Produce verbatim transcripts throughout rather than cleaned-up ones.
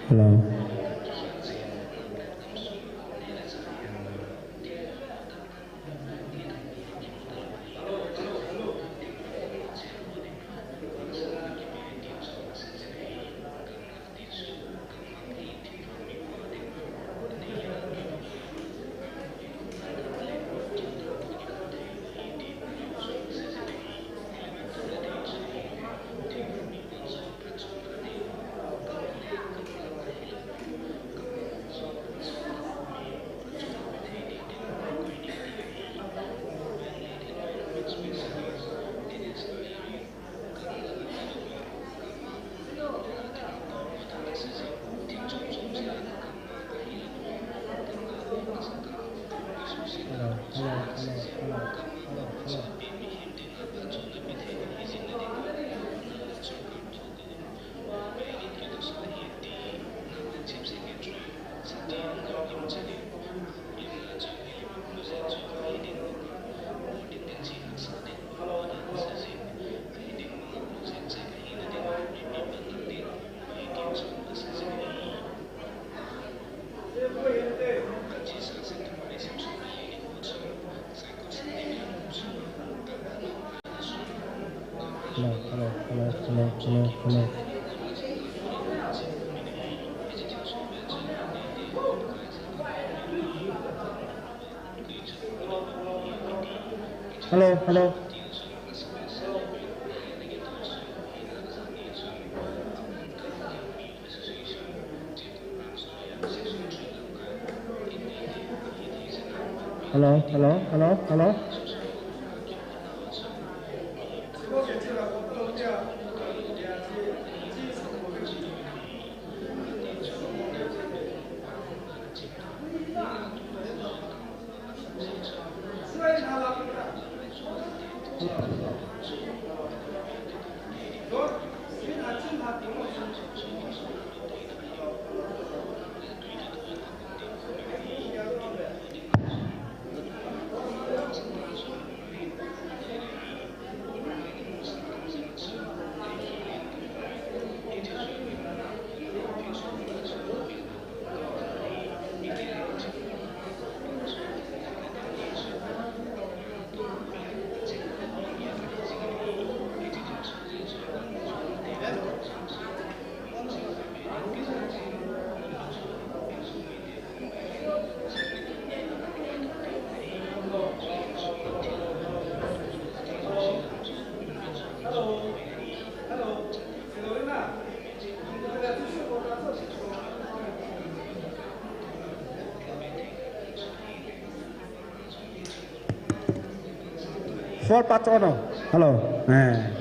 Hello. Hello, hello, hello, hello, hello, hello. Hello, hello, hello, hello, hello, hello. Hello, hello. Hello, hello, hello, hello. Four parts on. Hello. Eh.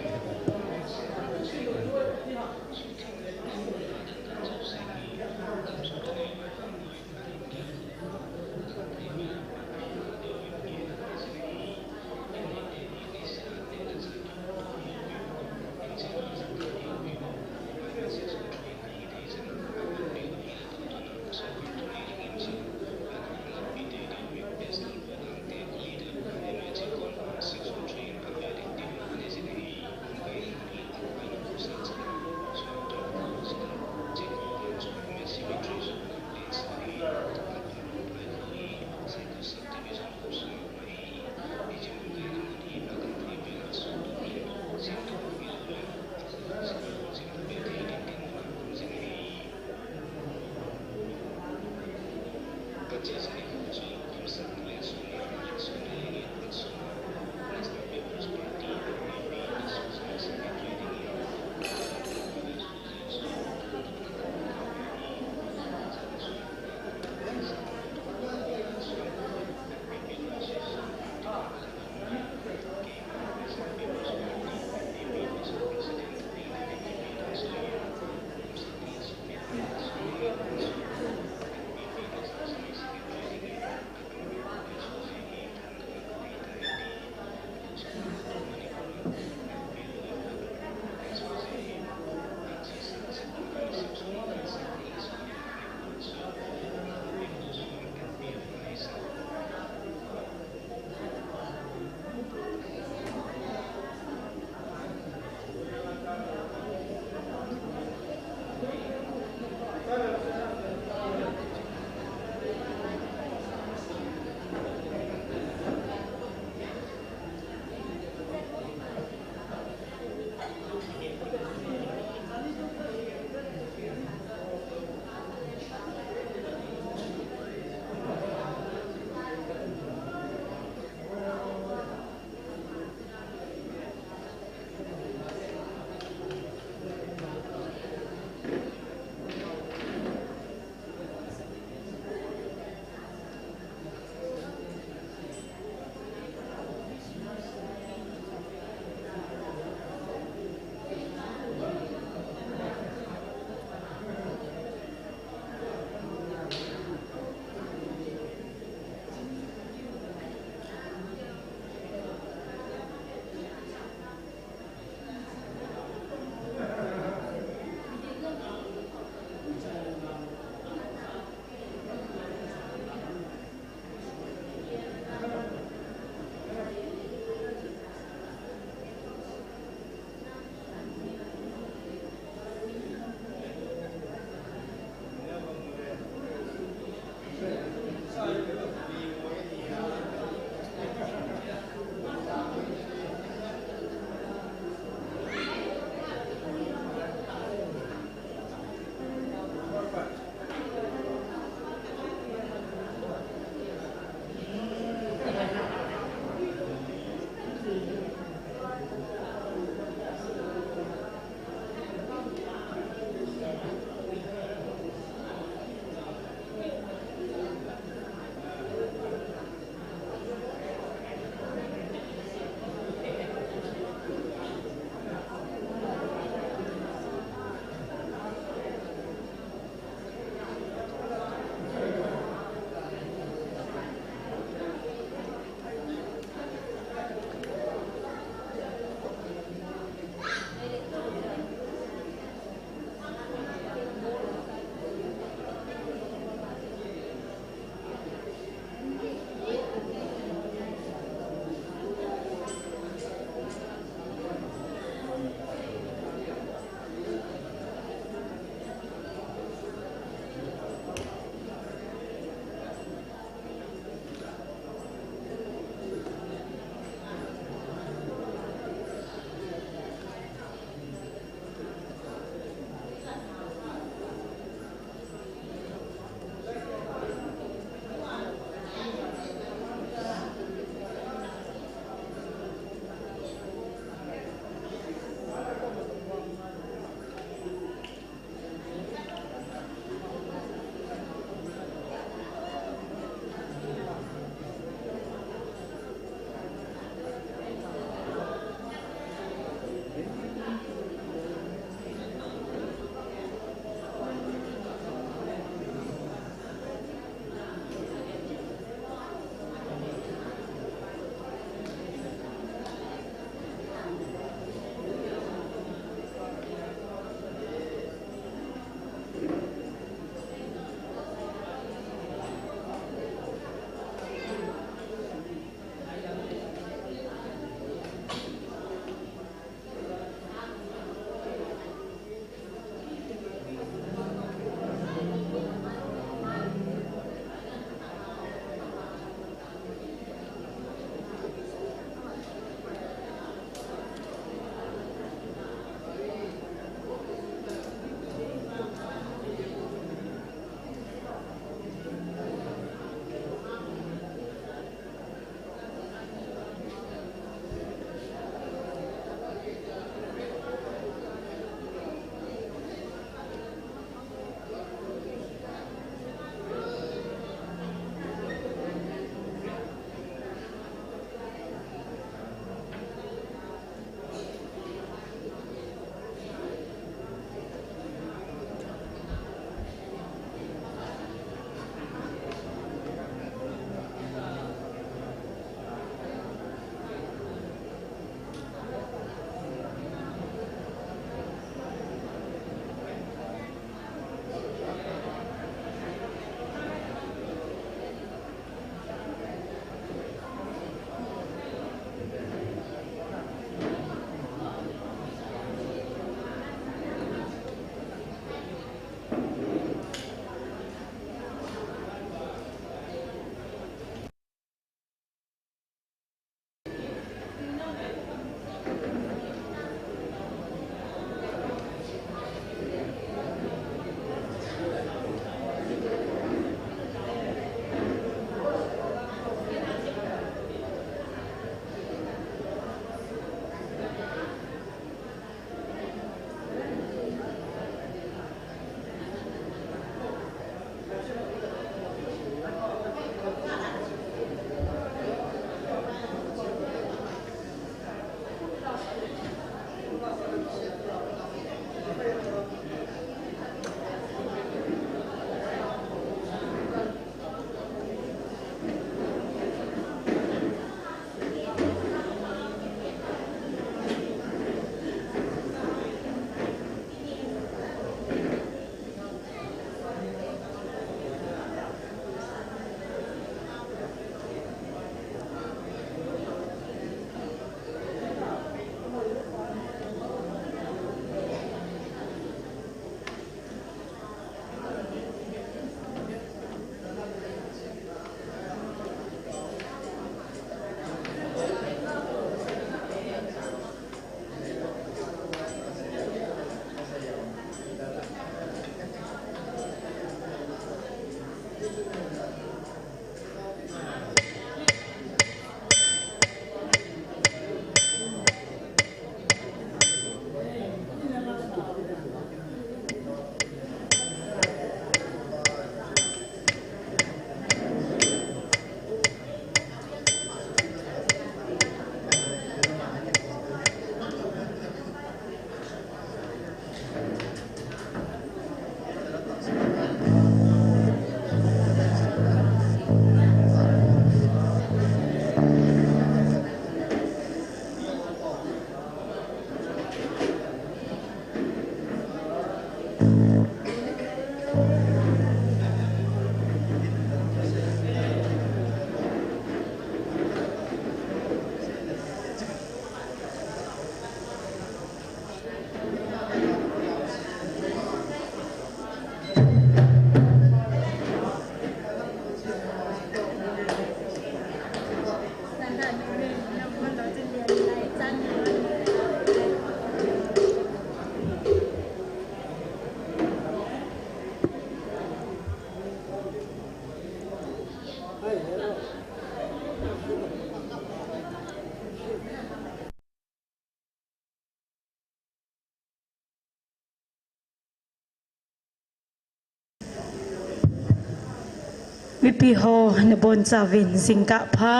Mipi ho nabonchauvin jingkah pha,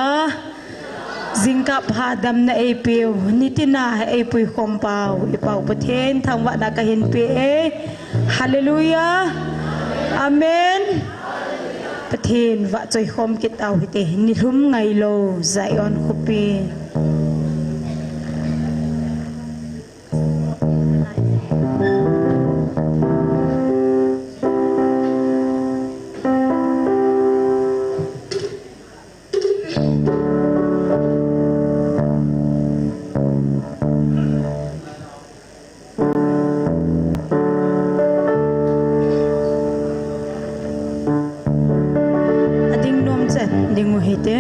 jingkah pha damna eipeu, nitina eipui khom pau, i Pau Pathen thangvahna kahin pe e. Hallelujah. Amen. Pathen vahchoi khom kit tau hite, nilhum ngailou, Zion khopi. Ading nom chan, ding u hite.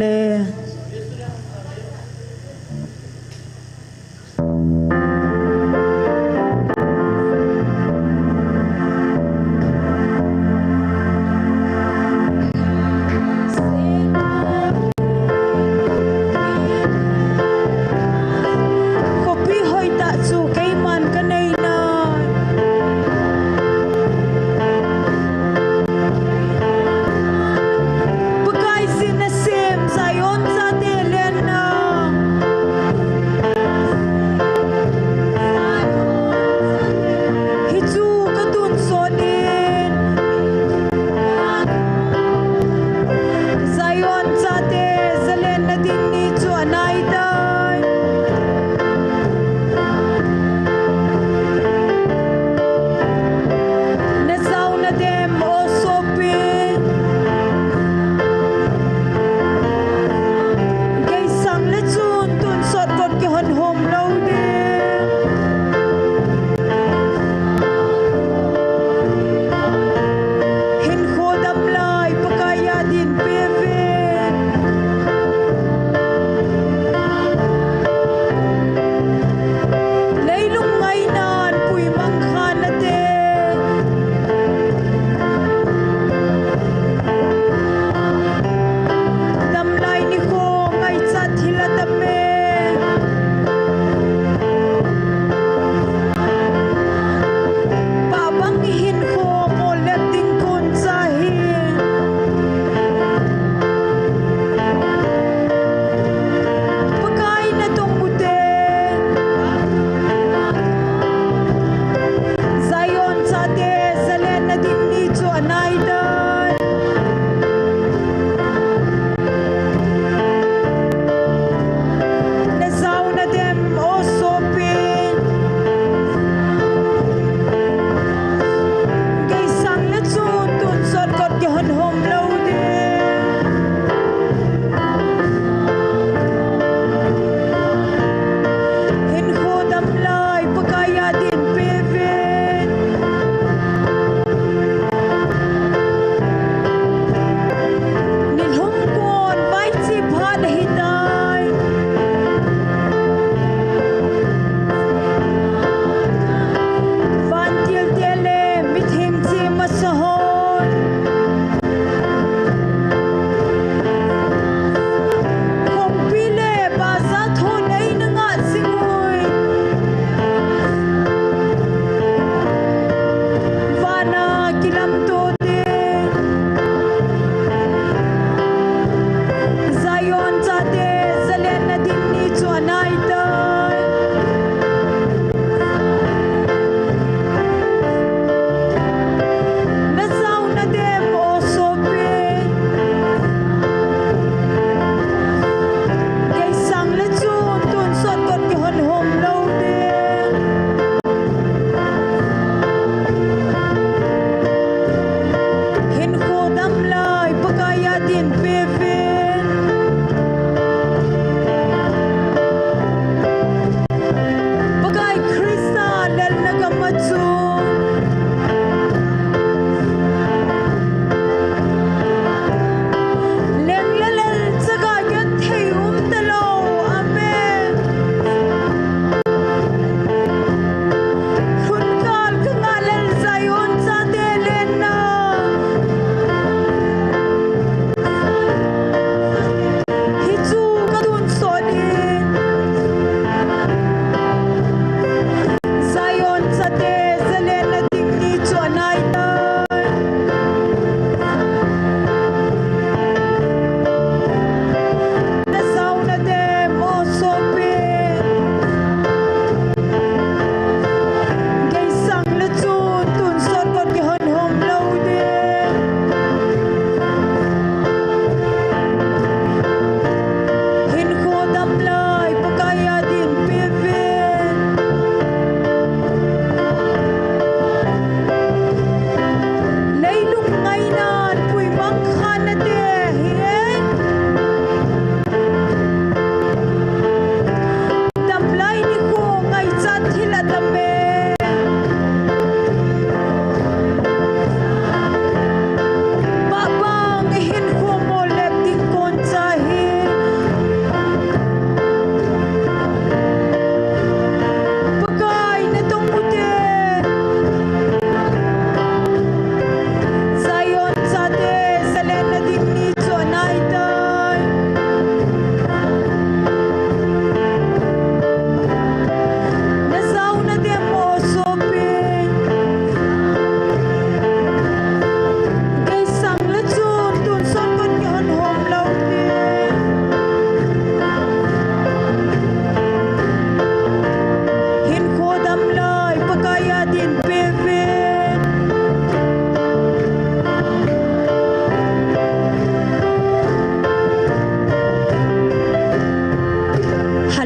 le. Khopi hoitah chu keiman kanei nai. Pakaiyin nasem Zion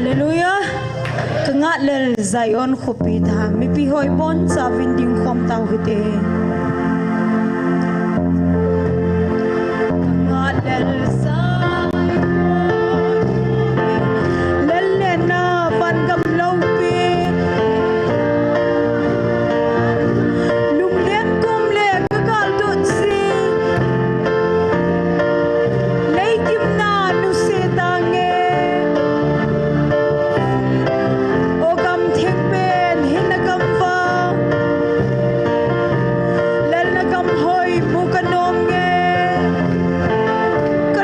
Hallelujah. Ka ngahlel Zion khopi tah, mipi hoi boncha vin ding khom tau hite. Ka ngahlel Zion khopi, lel lena van gam loupi, lunglen kum le ka kal dut si, leikim na nu se tange. O gam theng pen, hinna gam vang, lelna gam hoi mu ka nom nge. Ka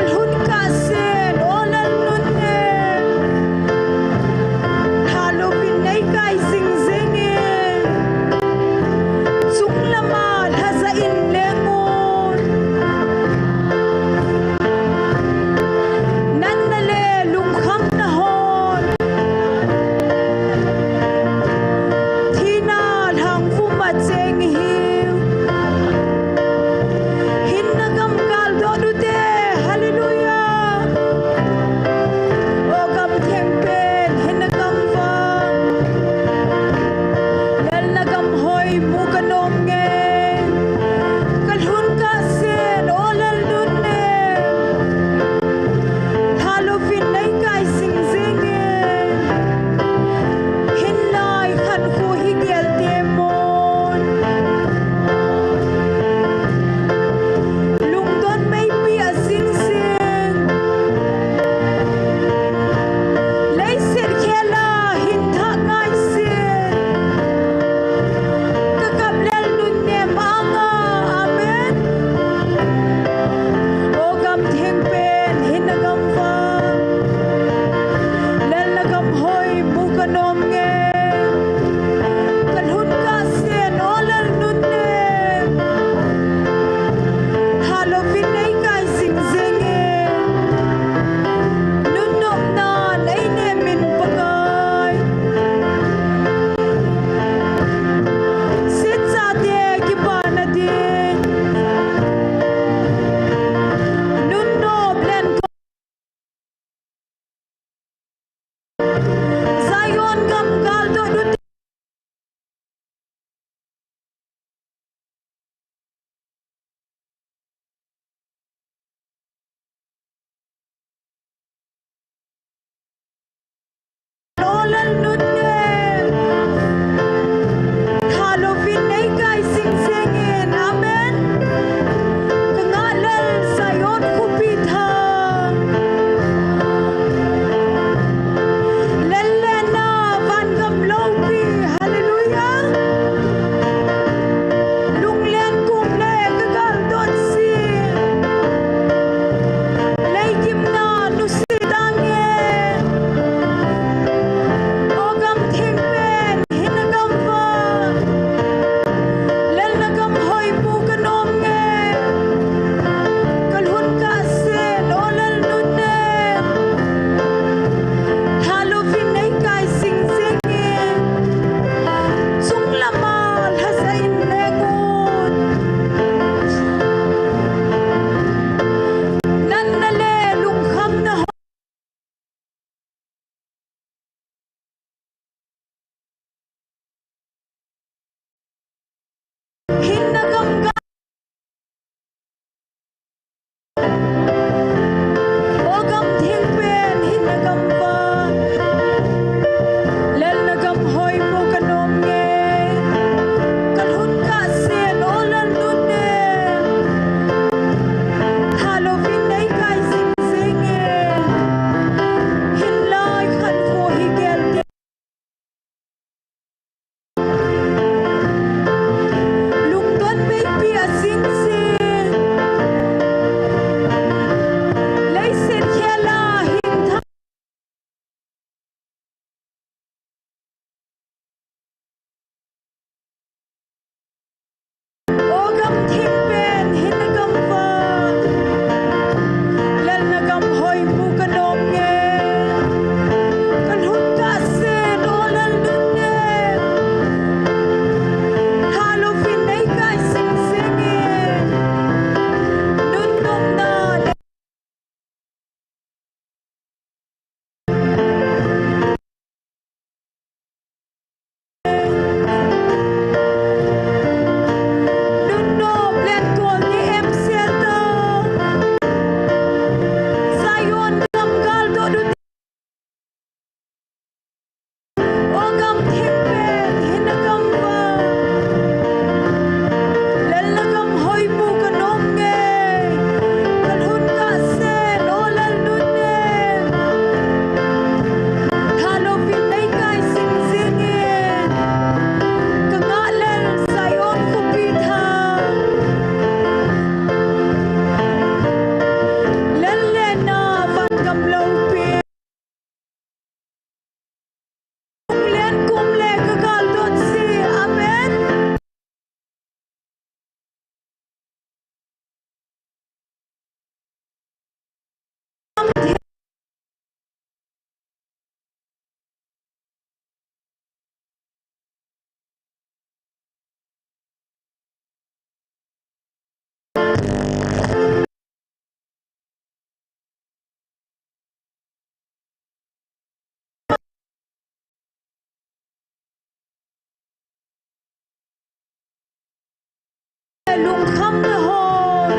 Lungkhamna hon,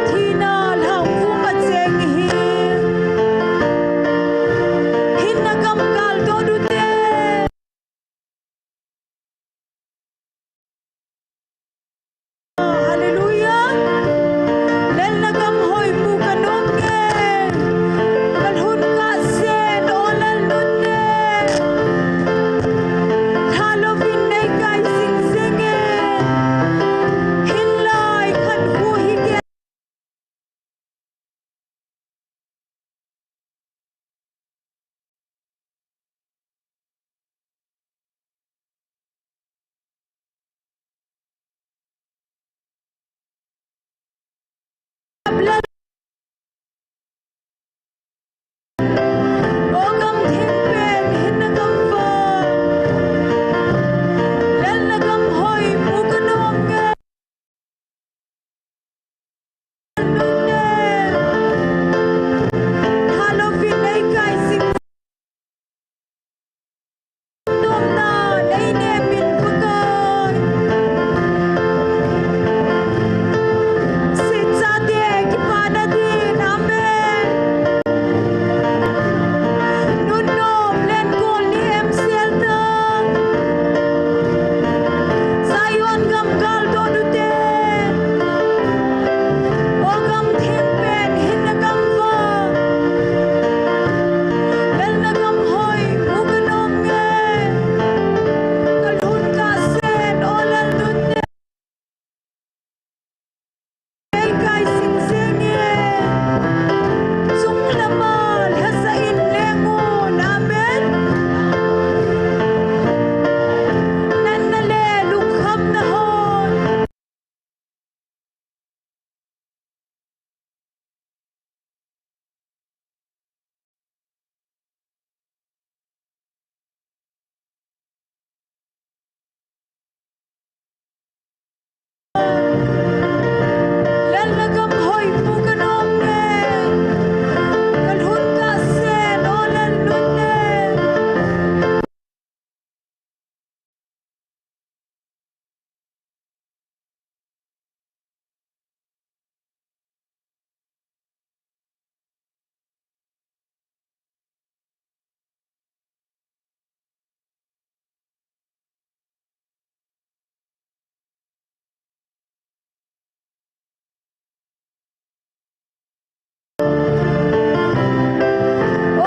thina lhangvum a cheng hi, hinna gam galdoh dute. Hallelujah. Lalna gam hoi mu ka nom nge. Ka lhun kah sen, o Lalnunne. Lhalouvin nei kai jing jing e. Hinlai khankhu hi ke. O gam theng pen, hinna gam vang. Lalna gam hoi mu ka nom nge. Halloween nei kai sing Nopna nei nemin Pakai. Sechate kipana din. Amen. Nunnom len gol ni em sel ta. Zion gam galdoh dute. O gam theng pen hinna gam vang. Lalna gam hoi mu ka nom nge. Ka lhun kah sen, o Lalnunne. Nei kai sing sing e. Chung lama lhasah in leng un. Amen. Natna le lungkhamna hon. Lalna gam hoi mu ka nom nge. Ka lhun kah sen, o Lalnunne.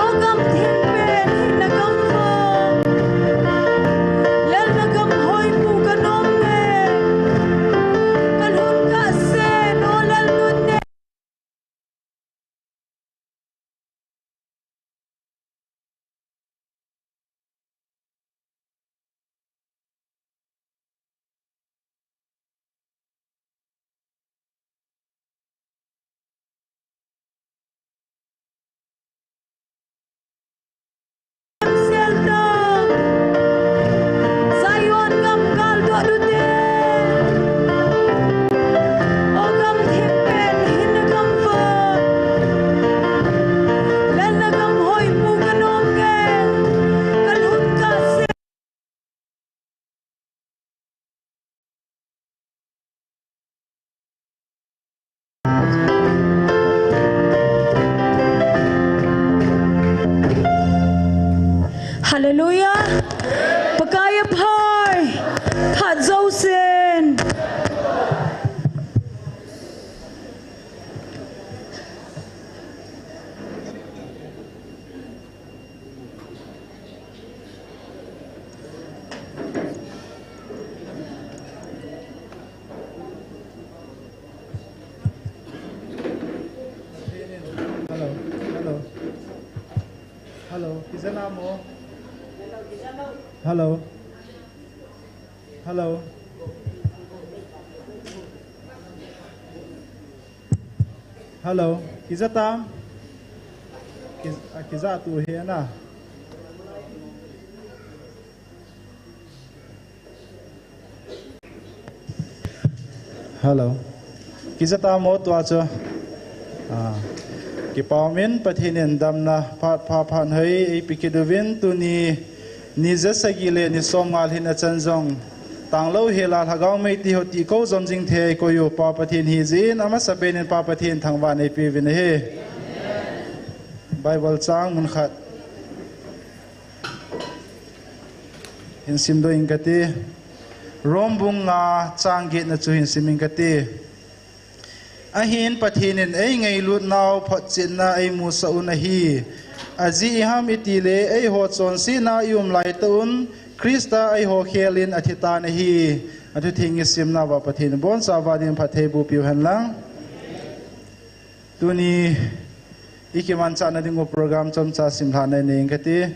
O gam theng pen hinna gam vang. Lalna gam hoi mu ka nom nge. Ka lhun kah sen, o Lalnunne. Zion gam galdoh dute. O gam theng pen hinna gam vang. Lalna gam hoi mu ka nom nge. Ka lhun kah sen. Hallelujah. Pakai a phai. Khat jousen. Hello, hello. Hello, kisa na mo? Hello. Hello. Hello, kija tam? Kija, kija tu he na. Hello. Kija tam o tua chu. Ah. Kipah umin Pathen in damna phat pha phat hoi eipe kit uvin tuni ni ja sagi le ni som nga lhin a chan jong Tanglou hela lhagao meiti ho tihkou jom jing thei koi u Pa Pathen hijin, amasapen in Pa Pathen thangvah in eipeuvin ahi. Bible chang mun khat hin simdoh inge kati. Rome bung nga chang getna chu hin sim inge kati. Ahin Pathen in eingailutnau photchetna eimusah un ahi. Ajeh iham itile eiho chonsetna ium laitah un Christa eiho khelin athitan ahi. Athutheng isimna uva Pathen in abonchauva dingin phatthei boh piu hen lang. Tuni ikimanchahna dingu program chomcha simlhahna inei inge kati.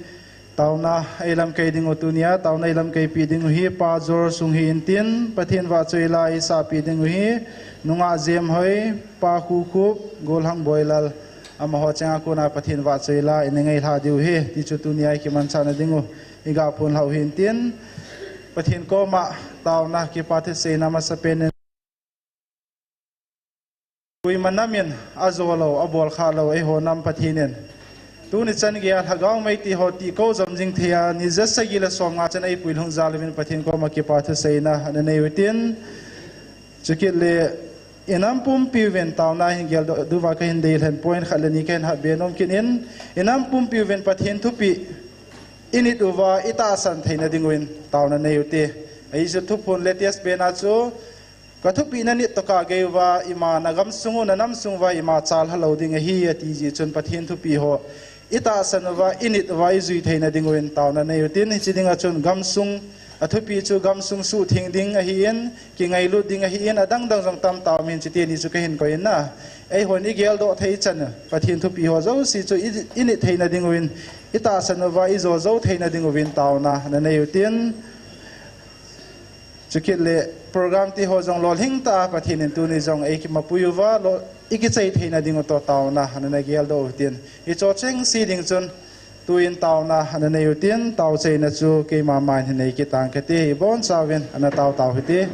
Taona eilamkai dingu tunia, taona eilamkaipi dingu hi Pa Jor Sung hi intin, Pathen vahchoila eisahpi dingu hi, nungah Jemhoi, Pa Khukhup, Golhang Boilal, amaho chenga kona Pathen vahchoila inei ngailha diu hi, tichu tunia ikimanchahna dingu, igaphonlhau hi intin, Pathen koma taona kipa thuseina amasapen in Koima nam in ajolou, abolkhah lou, eiho nam Pathen in tuni chan geiya lhagao meiti ho tihkou jom jing theiya ni jasagi le somnga chan eipuilhung jal uvin Pathen koma kipa thuseina ana nei utin, chukit le inam pumpi uvin taona hin geldoh diuva kahin deilhen point khat le ni kahin hatbe nom kit in, inam pumpi uvin Pathen thupeh init uva itahsan theina dinguvin taona nei ute. Ahi chu thuphon latest bena chu kathupeh nanit tokah gei uva ima nagamsung u nanamsung uva ima chalha lou ding ahi atijeh chun Pathen thupeh ho itahsan uva init uva ijui theina dinguvin taona nei utin hiche dinga chun gamsung athupeh chu gamsung suhtheng ding ahin, kingailut ding ahin, adangdang jong tamtah um in chuteni chu kahin koi in a. Eihon igeldoh thei chan Pathen thupeh ho jouse chu i, init theina dinguvin, itahsan uva ijo jou theina dinguvin taona nanei utin. Chukit le program tiho jong lolhing tah a Pathen in tuni jong eikimapui uva, ikichai theina dingu toh taona nana geldoh utin. Hicho chengse ding chun tuin taona nanei utin, taochaina chu keima main hin nei kitang kati, ibonchauvin ana tao tao hite.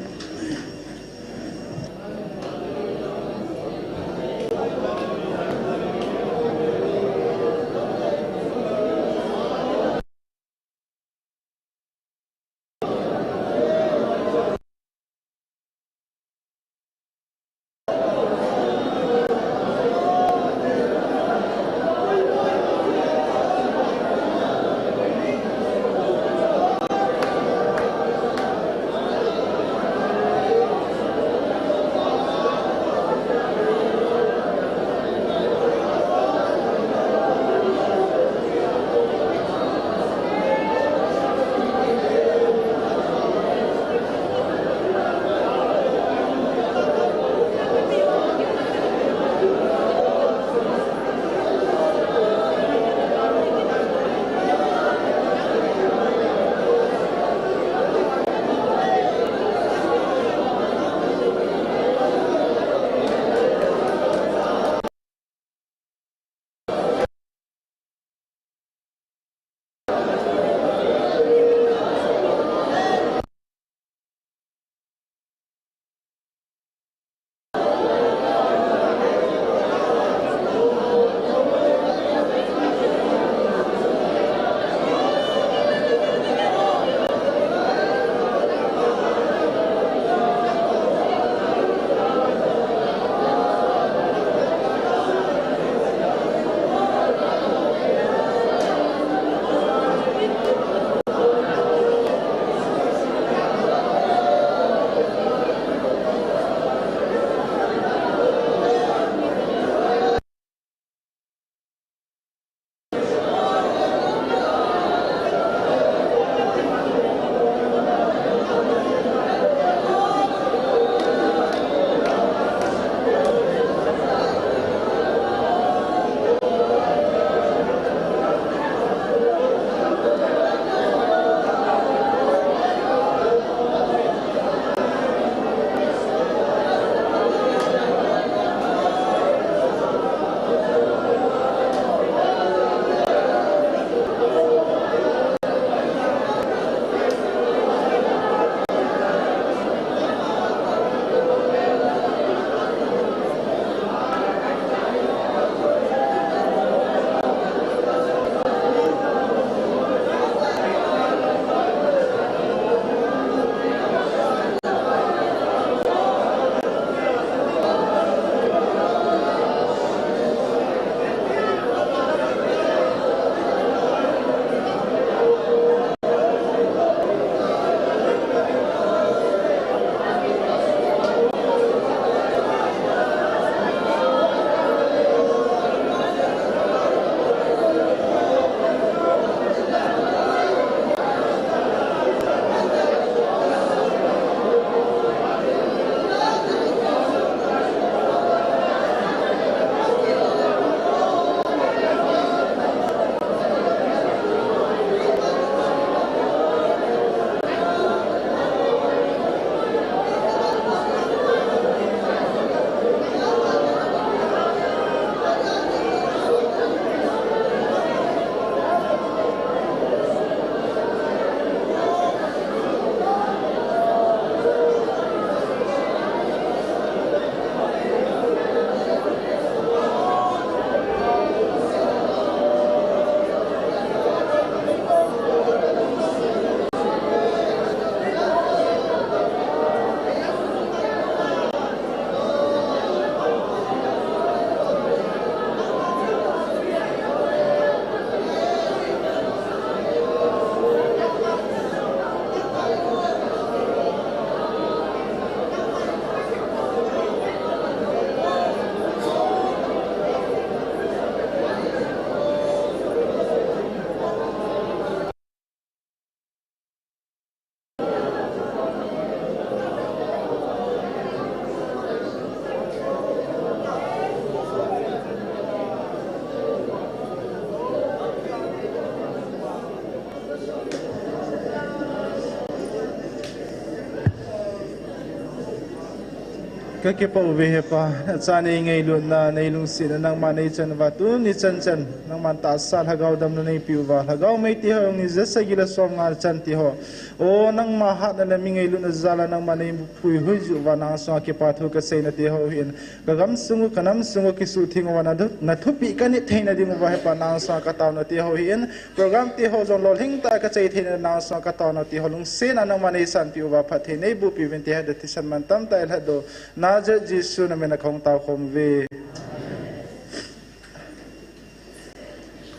Kakipah uve hepa, nacha neingailutna, neilungsetna, nangma neichan uva tuni chanchan, nangman tahsa lhagao damna neipeh uva, lhagao meitei ho jong ni jasagi le somnga chan ti ho. O nangma hatna le mi ngailutna jal a nangma neipuihoi jeh uva nang sunga kipa thu kaseina ti ho hin. Kagamsung u, kanamsung u kisuhtheng uva nathu, nathupeh kanit theina ding uva hepa nang sunga kataona ti ho hin. Program ti ho jong lolhing tah a kachai theina nang sunga kataona ti ho lungsetna nangma neisanpeh uva phatthei neiboh peh uvin ti hi da thisan mantam tah a lhatdoh. Nazareth Jesu namin a kahung taokhom uve.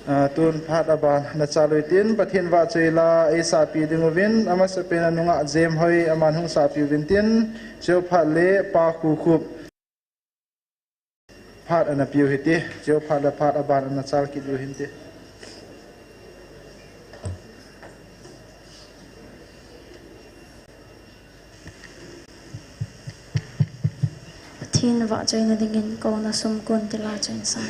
Ah, tun phat aban nachal uhitin, Pathen vahchoi la eisahpeh ding uvin, amasapen a nungah Jem Hoi aman hung sahpeh uvin tin, cheu phat le Pa Khukhup phat ana peh u hite, cheu phat le phat aban ana chal kit u hinte. Pathen vahchoina dingin kouna sumkon tila choinsah.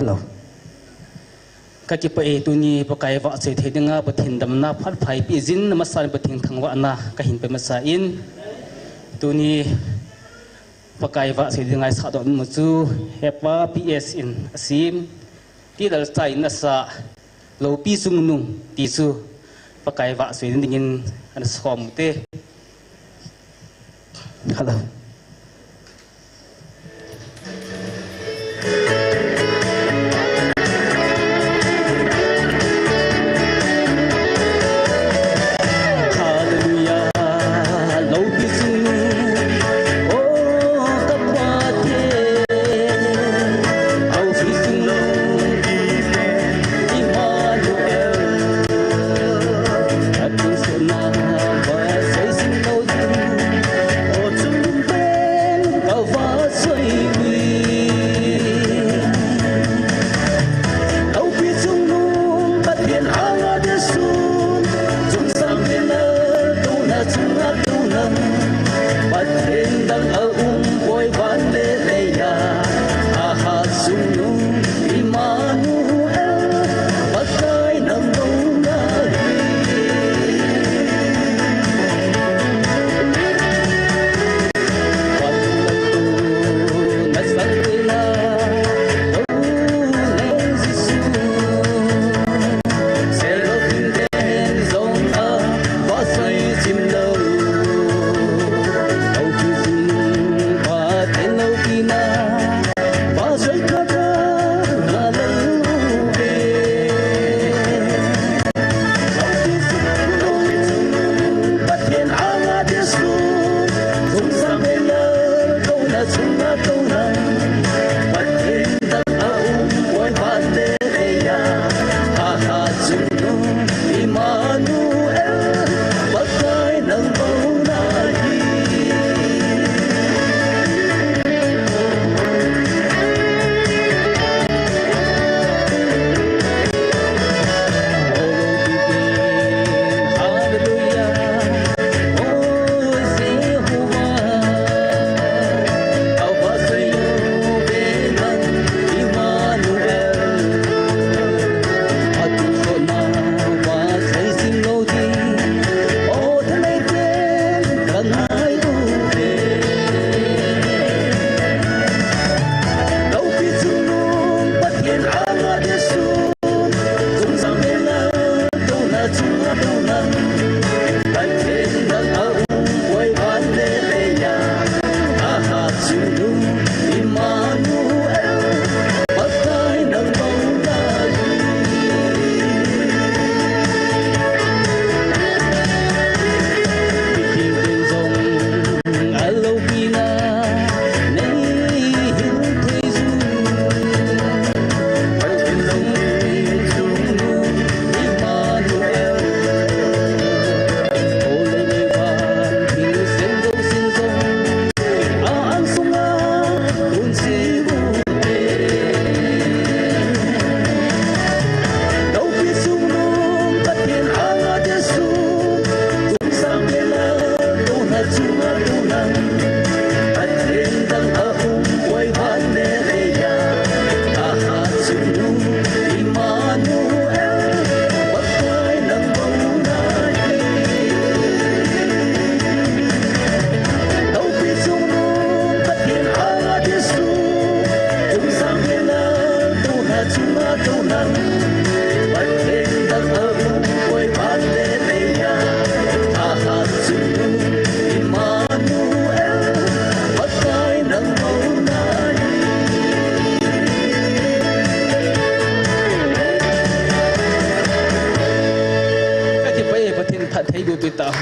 Hello. Ka kipah e, tuni Pakai vahchoi thei dinga Pathen damna phat pha eipeh jin, amasan Pathen thangvahna kahin pe masa in. Tuni Pakai vahchoi dinga isah doh nom chu Hepa P S in asem, T. Lalchai in asah, Loupi Chungnung ti chu Pakai vahchoi dingin ana som u te. Hello. Hallelujah. Loupi Chungnung, o ka Pathen. Loupi Chungnung, Emmanuel. Atun sona vahchoi jing lou ding, o chungnung pen ka vahchoi uvin. Loupi Chungnung Pathen anga ding sun, chungsang pen a tuna chunga tuna, Pathen dang aum poi van le leiya, ahat Chungnung Emmanuel, Pakai nang bou nahi. Ka kipah e, Pathen phattheiboh peh tao.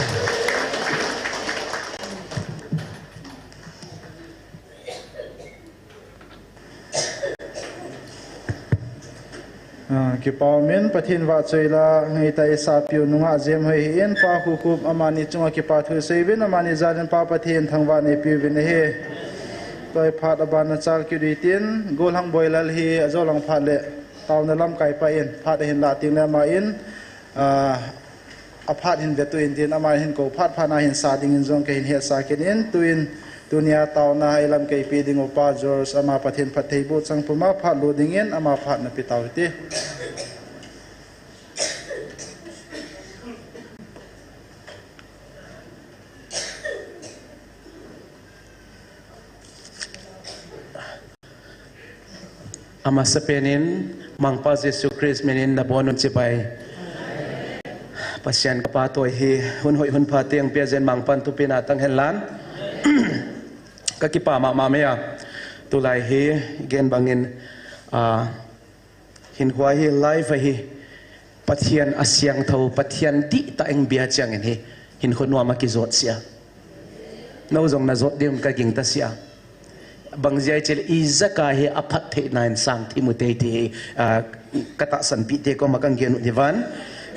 Ah, kipa umin, Pathen vahchoi la ngeitah a isahpiu nungah Jemhoi hi in, Pa Khukhup amani chunga kipa thu seiyuvin, amani jalin Pa Pathen thangvah neipiuvin ahi. Tua hi phat aban a chal kit uhitin, Golhang Boilal hi ajolang phat le taona lamkai pa in, phat ahin lah teng le ama in, ah, aphat hin vetuh in tin, ama hin kou phat phat na hin sa dingin jong kahin hetsah kit in, tuin Tunia taona eilamkai pi ding upa George ama Pathen phattheiboh chang puma phat lut dingin ama phat napeh tau hite. Amasapen in Mangpa Jesu Christ min in nabonun chibai. Pathen kapa toh hi hun hoi hun pha teng pia jen Mangpan thupina tang hen lan. Ka kipa mama mai a. Tulai hi gen bangin, ah, hin hua hi live ahi. Pathen asiangthou, Pathen dihtah eng bia chiang in hi. Hin khonua ma kijot sia. Nou jong najot ding ka gingta sia. Bang jeh chel ijat a hi aphat thei nan sang thi mu tei ti, ah, ka tahsan pi te koma kan gen u divan.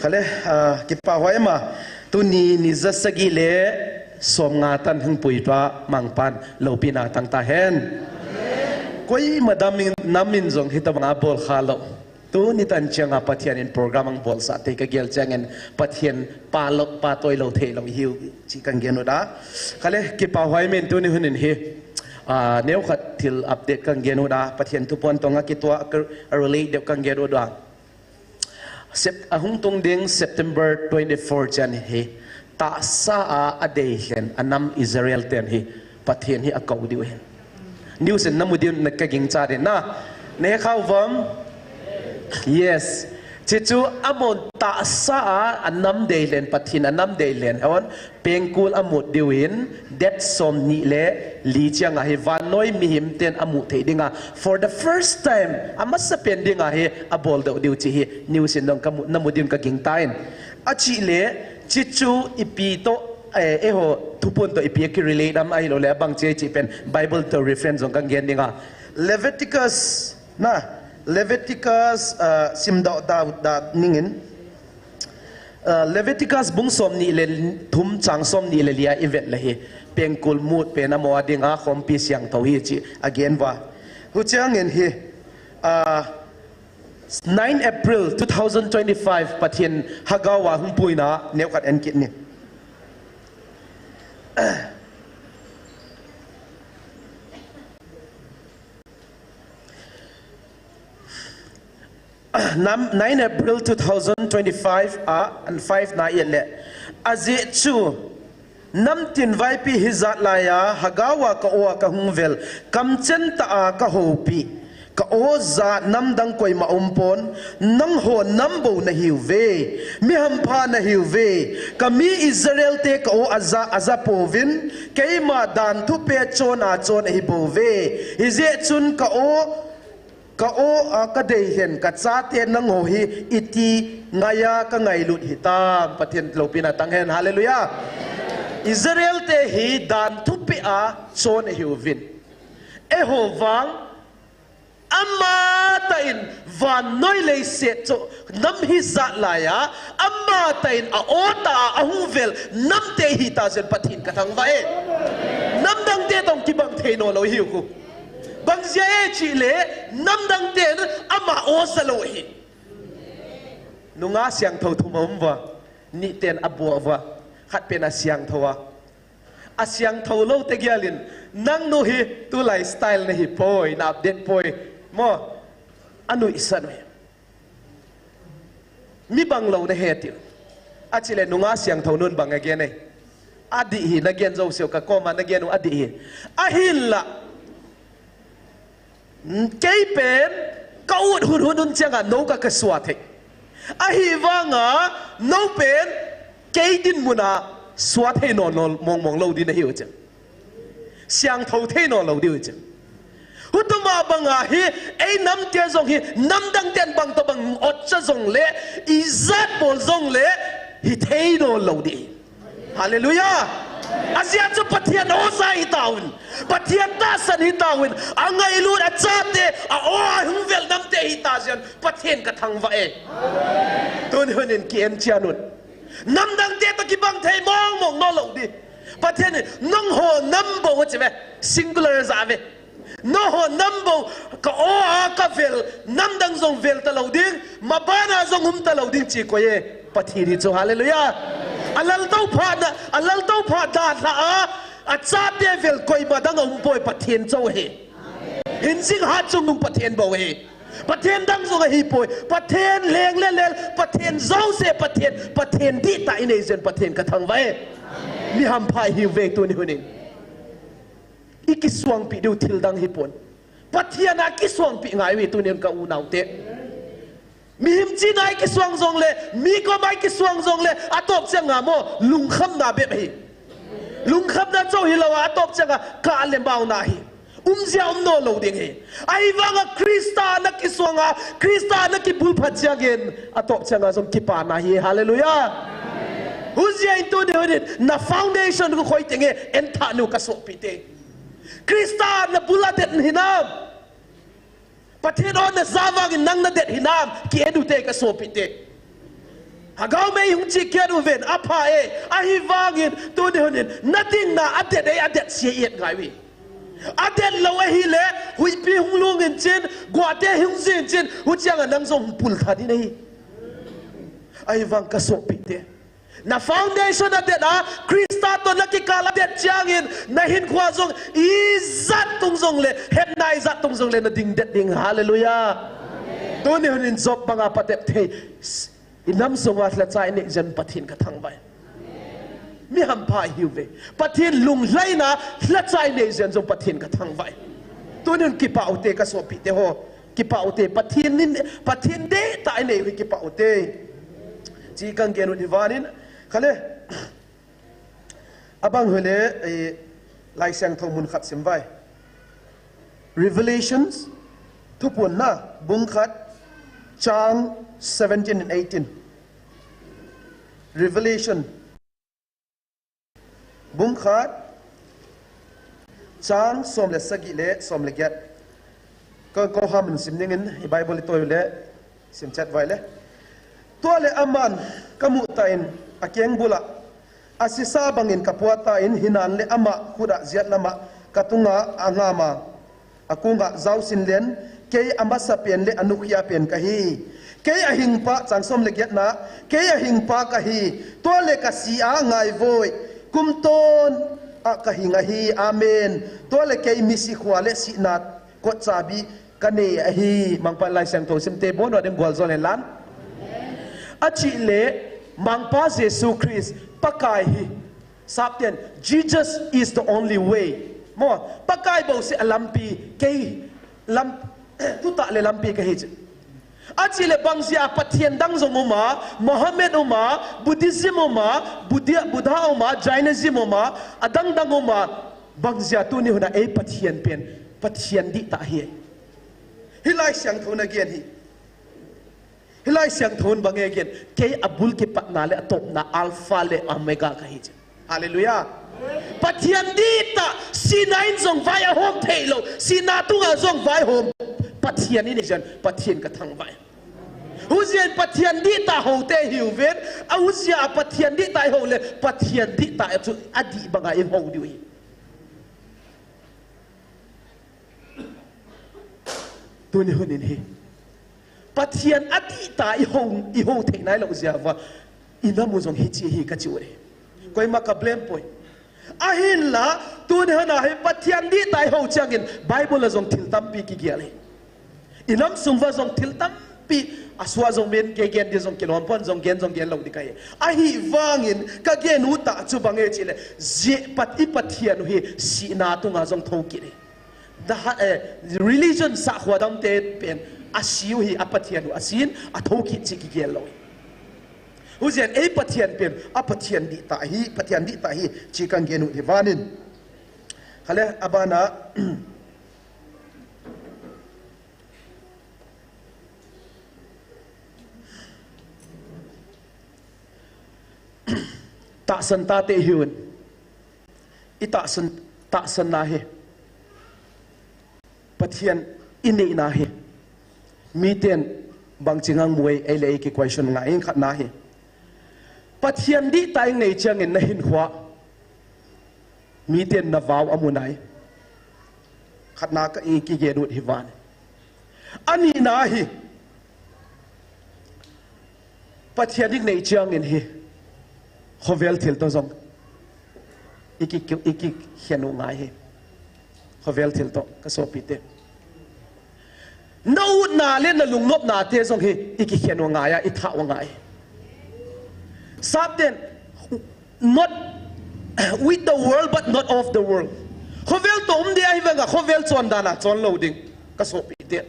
Khale, ah, kipa huai ma, tuni ni ja sagi le som nga tan hung pui pa Mangpan loupina tang ta hen. Koima dam in, nam in jong hitabang a bol kha lou. Tuni tan chiang a Pathen in program ang bolsah te ka gel chiang in Pathen pa lou, pa toi lou thei lou hiu chi kan gen u da. Khale kipa huai men tuni hun in hi. Ah, neo khat thil update kan gen u da. Pathen thupon tong a kitua ka relate deu kan gen u da. Sep-, ahung tung ding September twenty-four chan hi. Tahsa a adei hlen anam Israel ten hi Pathen hi akou diu hin. News in namu diu na ka gingcha din na. Nahe khau vam? Yes. Chichu amon tahsa a anam dei hlen Pathen anam dei hlen. Hon pengkul amut diu hin date som ni le li chiang a hi vannoi mihem ten amu thei ding a. For the first time, amasapen ding a hi abol deu diu chi hi. News in dong ka mu, namu diu ka gingta in. Achi le, chichu ipi toh, eh, eiho thupon toh ipi a ki relate am ahilou le, abang che chi pen Bible toh reference jong kan gen ding a. Leviticus, na, Leviticus, ah, sim dau, dau, dau ning in. Ah, Leviticus bung som ni le thum chang som ni le li a i vet le hi. Pengkul mut pen amaho a ding a khompi siangthou hi chi a gen uva. Huchiang in hi, ah, nine April two thousand twenty-five Pathen Hagau a hung puina neo khat en kit ni. Nam, nine April two thousand twenty-five a, and five na i le. Ajeh chu, Namtin vaipi hijat laiya, Hagau a ka o a ka hung vel, kamchen tah a ka houpi, ka o jat namdang koima umpon, nangho nam bou nahiuve, mi hampha nahiuve, ka mi Israel te ka o aja, aja pouvin, keima dan thupeh chon a chon ahi bouve, hijeh chun ka o, Ka o a ka dei hen, ka chate nangho hi iti ngaiya ka ngailut hitam, Pathen loupina tang hen, hallelujah. Israel te hi dan thupeh a chon ahiuvin. Eiho vang, amatah in vannoi leiset chu nam hijat laiya, amatah in a o tah a ahung vel namte hita jeh in Pathen ka thangvah e. Namdang te toh kibang thei nom lou hiu khu. Bang jeh a chih le, namdang ten ama o ja lou ahi. Nungah siangthou thum aum uva, ni ten abou uva, khat pen asiangthou a. Asiangthou lou te gel in, nangnu hi tulai style nahi poi, na update poi, mo, anuisan uve. Mi bang lou nahi tiu. Achi le nungah siangthou nun bang a gen e. Adih hi, na gen jou seh u, ka koma na gen u adih hi. Ahinla. Kei pen, ka ut hun hun un chiang a, nou ka ka sua thei. Ahivang a, nou pen, kei dinmun a, sua thei nom nom, mong mong lou ding nahiu cheh. Siangthou thei nom lou diu cheh. Hutum a bang a hi, ei nam te jong hi, namdang ten bang toh bang ot cha jong le, ijat bol jong le, hithei nom lou ding. Hallelujah. Ajeh chu Pathen o ja hitauvin. Pathen tahsan hitauvin. Angailut achate, a o a hung vel namte hita jeh in, Pathen ka thangvah e. Tun hun in ki en chia un. Namdang te toh kibang thei mong mong nom lou ding. Pathen in, nangho nam bou chi ve, singular ja ve. Nangho nam bou, ka o a ka vel, namdang jong vel talou ding, maban a jong um talou ding chi koi e, Pathen hi chu, hallelujah. Alaltou phat na, alaltou phat dalha a, Achate vel koima dang aumpoi, Pathen chou ahi. Hinjing hatchungnung Pathen bou ahi. Pathen dang jong ahipoi. Pathen leng le lel, Pathen jouse Pathen, Pathen dihtah inei jeh in Pathen kathangvah e. Mi hampha ihiuve tuni hunin. Ikisuangpeh diu thil dang hipon. Pathen a kisuangpeh ngai uve tunin ka unaote. Mihem china ikisuang jongle, mi koma ikisuang jongle, atop changa mo, lungkhamna bep ahi. Lungkhamna chou hilou a, atop changa, kah le maona ahi. Umjia umnom lou ding ahi. Ahivanga Christa a nakisuanga, Christa a nakibulphat changin, atop changa jong kipana ahi. Hallelujah. Hujeh in tuni hunin, na foundation khu khoi tenge, enthah nu kasopite. Christa nabul adet hinam. Pathen o naja vangin nang nadet hinam, ki-en ute kasopite. Hagao mei hung chi ki-en uven, apha e, ahivangin, tuni hunin, nadingna adet e, adet sia i-et ngai uve. Adet lou ahile, huipi hung lungin chin, guate hung jin chin, huchanga nang jong hung pul tha ding ahi. Ahivang kasopite. Na foundation adet a, Christa toh nakikal adet changin, nahinkhoa jong, ijat tung jongle, hetna ijat tung jongle, nading det ding, hallelujah. Tuni hunin Job banga patep thei, inam sunga lhacha inei jeh in Pathen kathangvah e. Mi hampha ihiuve. Pathen lunglhaina lhacha inei jeh in jong Pathen kathangvah e. Tuni hun kipah ute kasopite ho. Kipah ute, Pathen in, Pathen dihtah inei u hi kipah ute. Chi kangenu hi vanin, khale. Abang hile, eh, Laisiangthou mun khat simvai. Revelations, Thuphonna, bung khat, chang seventeen and eighteen. Revelation. Bung khat, chang som le sagi le som le get. Ka, ka ham sim ningin, i Bible i toi le, sim chet vai le. Tua le aman, kamu tan, akeng bula, asisa bangin kapua tan, hinan le ama khut a jiat lama, katunga angama. Akunga jao sin len, kei amasapen le anukhia pen kahi. Kei ahingpa, chang som le giatna, kei ahingpa kahi. Tua le kasi a ngaivoi, kumton a kahing ahi. Amen. Tua le kei misi khua le sihna kot chabi kanei ahi. Mangpa Laisiangthou simte bon, ading gual jol hen lan. Achih le, Mangpa Jesu Christ, Pakai hi. Sapten, Jesus is the only way. Mo, Pakai bou se alampi, kei lam, tuta le lampi kahi che. Achih le bang jeh a Pathen dang jong uma, Mohammed uma, Buddhism uma, Buddhi-, Buddha uma, Jainism uma, adang dang uma, bang jeh a tuni huna ei Pathen pen, Pathen dihtah ahi. Hilai Laisiangthou in agen hi. Hilai Laisiangthou in bang e gen, kei abul kipatna le atopna Alpha le Omega kahi che. Hallelujah. Pathen dihtah, sihna in jong vai ahom thei lou, sihna tunga jong vai hom, Pathen inei jeh in, Pathen kathangvah e. Hujeh in Pathen dihtah houte hiuvin, ahujeh a Pathen dihtah ihou le, Pathen dihtah chu adih banga ihou diu ahi. Tuni hunin hi. Pathen adihtah ihou, ihou thei nailou jeh uva. Inam u jong hiche hi kachi uve. Koima ka blame poi. Ahinla, tuni huna hi Pathen dihtah ihou changin Bible a jong thil tampi kigel e. Inam sung uva jong thil tampi, asua jong min kei gen di jong kilom pon jong gen jong gen lou di kahi. Ahivangin, kagen u tah chu bang e chih le, jeh pat i Pathen u hi sihna tunga jong thou kit e. The ha-, eh, religion sahkhua dangte pen, asi u hi a Pathen u asin, athou kit chih kigel lou. Hujeh in ei Pathen pen, a Pathen dihtah ahi, Pathen dihtah ahi, chih kagen u hi vanin. Khale, abana, tahsan tate hiuvin. I tahsan, tahsanna hi. Pathen i neina hi. Miten bangchi ngang mu e, ei le ei ki question ngai in khatna hi. Pathen dihtah i nei changin nahinkhoa. Miten navao amu nai. Khatna ka i kigen u hi van. Anina hi. Pathen i nei changin hi. Khovel thil toh jong. i ki, i kikhen u ngai hi. Khovel thil toh, ka sopite. Na utna le na lungnopna te jong hi, i kikhen u ngai a, i thah u ngai. Sapten, not with the world, but not of the world. Khovel toh um ding ahi vanga, khovel chon dan a chon lou ding. Ka sopite.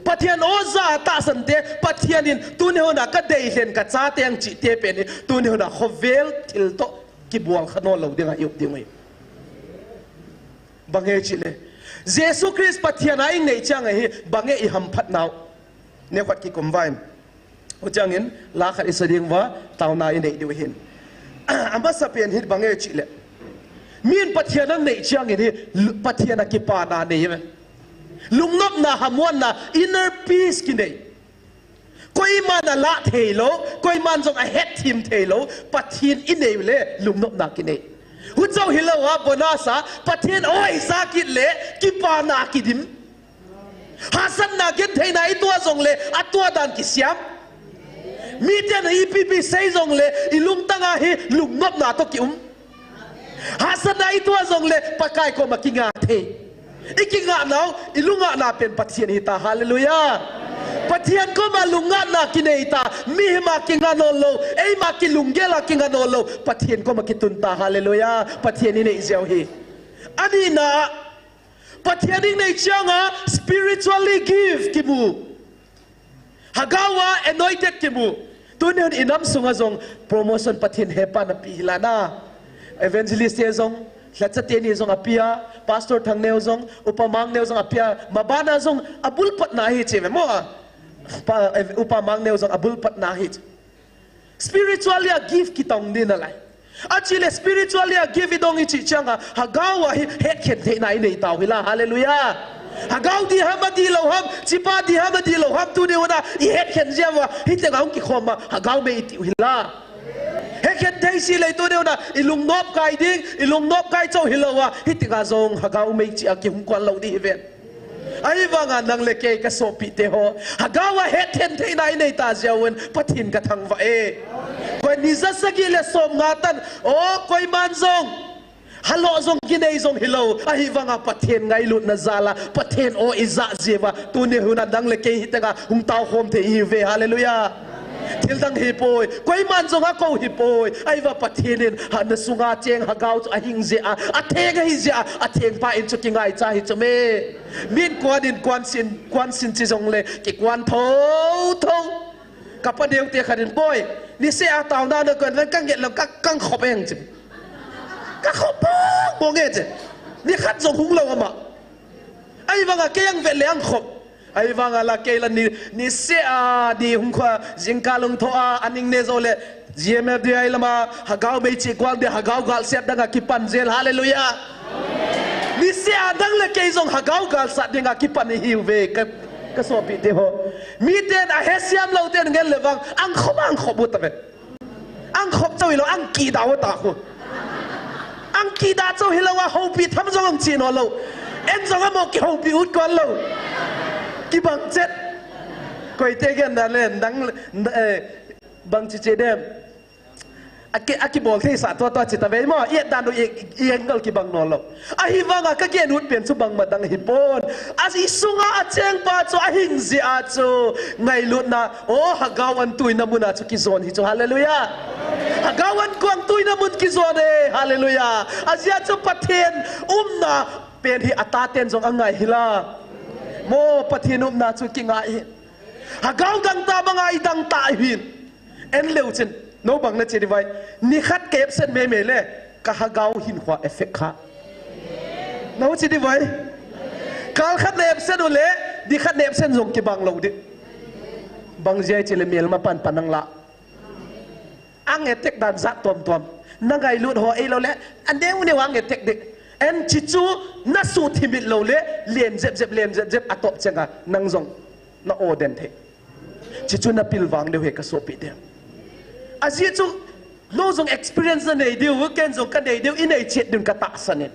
Pathen o ja tahsan te, Pathen in tuni hon a ka deilhen ka chate ang chite pen hi, tuni hon a khovel thil toh kibol kha naw lou ding a i up ding u hi. Bang e chile, Jesu Christ Pathen a i nei chiang a hi, bang e i hamphat nau. Neokhat kikum vain. Huchiangin, la khat i sa ding uva, tauna i nei diu hin. Amasa pen hi bang e chile, min Pathen a nei chiangin hi, lu-, Pathen a kipana nei ve. Lungnopna, hamuanna, inner peace kinei. Koiman a lah thei lou, koiman jong a hetthem thei lou, Pathen i nei le, lungnopna kinei. Huchou hilou a, bonus a, Pathen o i sa kit le, kipana kidim. Hahsatna gentheina i tuah jongle, a tuah dan kisiam. Miten ipi ipi sei jongle, i lungtang a hi lungnopna toh kium. Hahsatna i tuah jongle, Pakai koma kinga thei. I kinga nau, i lungngatna pen Pathen hita, hallelujah. Pathen koma lungngatna kinei ta, mihem a kinga naw lou, eima kilunggel a kinga naw lou, Pathen koma kitun ta, hallelujah. Pathen i nei jeh u hi. Anina, Pathen i nei chiang a spiritually gift kimu. Hagau a anointed kimu. Tuni hon i nam sunga jong promotion Pathen hepa na pi hila na. Evangelist te jong, lhacha teni jong a pia, Pastor Thangneo jong, Upa Mangneo jong a pia, mabana jong a bulpat na hi che ve mo. Pa, eh, Upa Mangneo jong a bulpat na hi. Spiritually a gift kitong ding nalai. Achile spiritually a gift i dong i chi chiang a, Hagau a hi hetkhen theina i nei tau hila. Hallelujah. Hagau di ham a di lou ham, chipa di ham a di lou ham, tuni hon a i hetkhen jia uva, hitenga hung kikhom a, Hagau mei i tiu hila. Hetkhen thei si le tuni hon a, i lungnop kai ding, i lungnop kai chou hilou a, hitenga jong Hagau mei chi a kihung kuan lou di hi ven. Ahivanga nang le kei ka sopite ho, Hagau a hetkhen theina i nei ta jeh un Pathen ka thangvah e. Koi ni ja sagi le som nga tan, o koiman jong halo jong kinei jong hilou, ahivanga Pathen ngailutna jal a, Pathen o i ja jeh uva, tuni hon a nang le kei hitenga hung tao khom thei i hi uve, hallelujah. Thil dang hi poi, koiman jong a ko hi poi. Ahi vang Pathen in, ha, na sunga cheng Hagau chu a hing jeh a, a theng ahi jeh a, a thengpa in chu kingaicha hi chu me. Min kuan in kuan sin, kuan sin chi jong le, kikuan tho tho. Ka pa neo te khat in, "Boi, niseh a taona na kon, ka nget lou, ka, ka khop eng," chi. Ka khop bong bong e chi. Ni khat jong hung lou ama. Ahi vanga kei ang vet le ang khop. Ahi vanga la kei la ni, niseh a, ni hung kha, jingkah lung tho a, aning ne jo le, G M F D I lama, Hagau mei chi kuang de, Hagau galsat danga kipan jel, hallelujah. Niseh a dang le kei jong Hagau galsat dinga kipan i hi uve, ka, ka sopite ho. Miten a hesiam lou ten ngen le vang, ang khop, ang khop u ta ve. Ang khop chau hilou, ang kida u ta khu. Ang kida chau hilou a houpi tham jong ang chi naw lou. En jong amo kihoupi ut kon lou. Kibang chet. Koite gen na le, dang, eh, bang chi che dem. Aki, akibol thei sa tua tua chi ta ve mo. I et dan u i, i angle kibang naw lou. Ahi vanga ka gen ut pen chu bangma dang hi pon. A i sunga a chengpa chu a hing jeh a chu ngailutna, o, Hagau an tuina mun a chu kijon hi chu, hallelujah. Hagau an kuang tuina mun kijon e, hallelujah. Ajeh chu Pathen umna pen hi a taten jong a ngai hi la. Mo Pathen umna chu kingai hi. Hagau dang ta banga i dang ta hin. En leu chin, no bang na chi di vai. Ni khat ka absent mei mei le, ka Hagau hin khua effect kha. No chi di vai. Kal khat na absent u le, ni khat na absent jong kibang lou di. Bang jeh chi le mel ma pan pan ang la. Ang attack dan jat tuam tuam. Na ngailut ho ei lou le, a neu neu ang attack di. En chi chu na su thimit lou le, len jep jep, len jep jep a top chenga, nang jong na o den thei. Chi chu na pilvang deu he ka sopite. Ajeh chu, no jong experience na nei deu, ken jong ka nei deu, i nei chet ding ka tahsan in.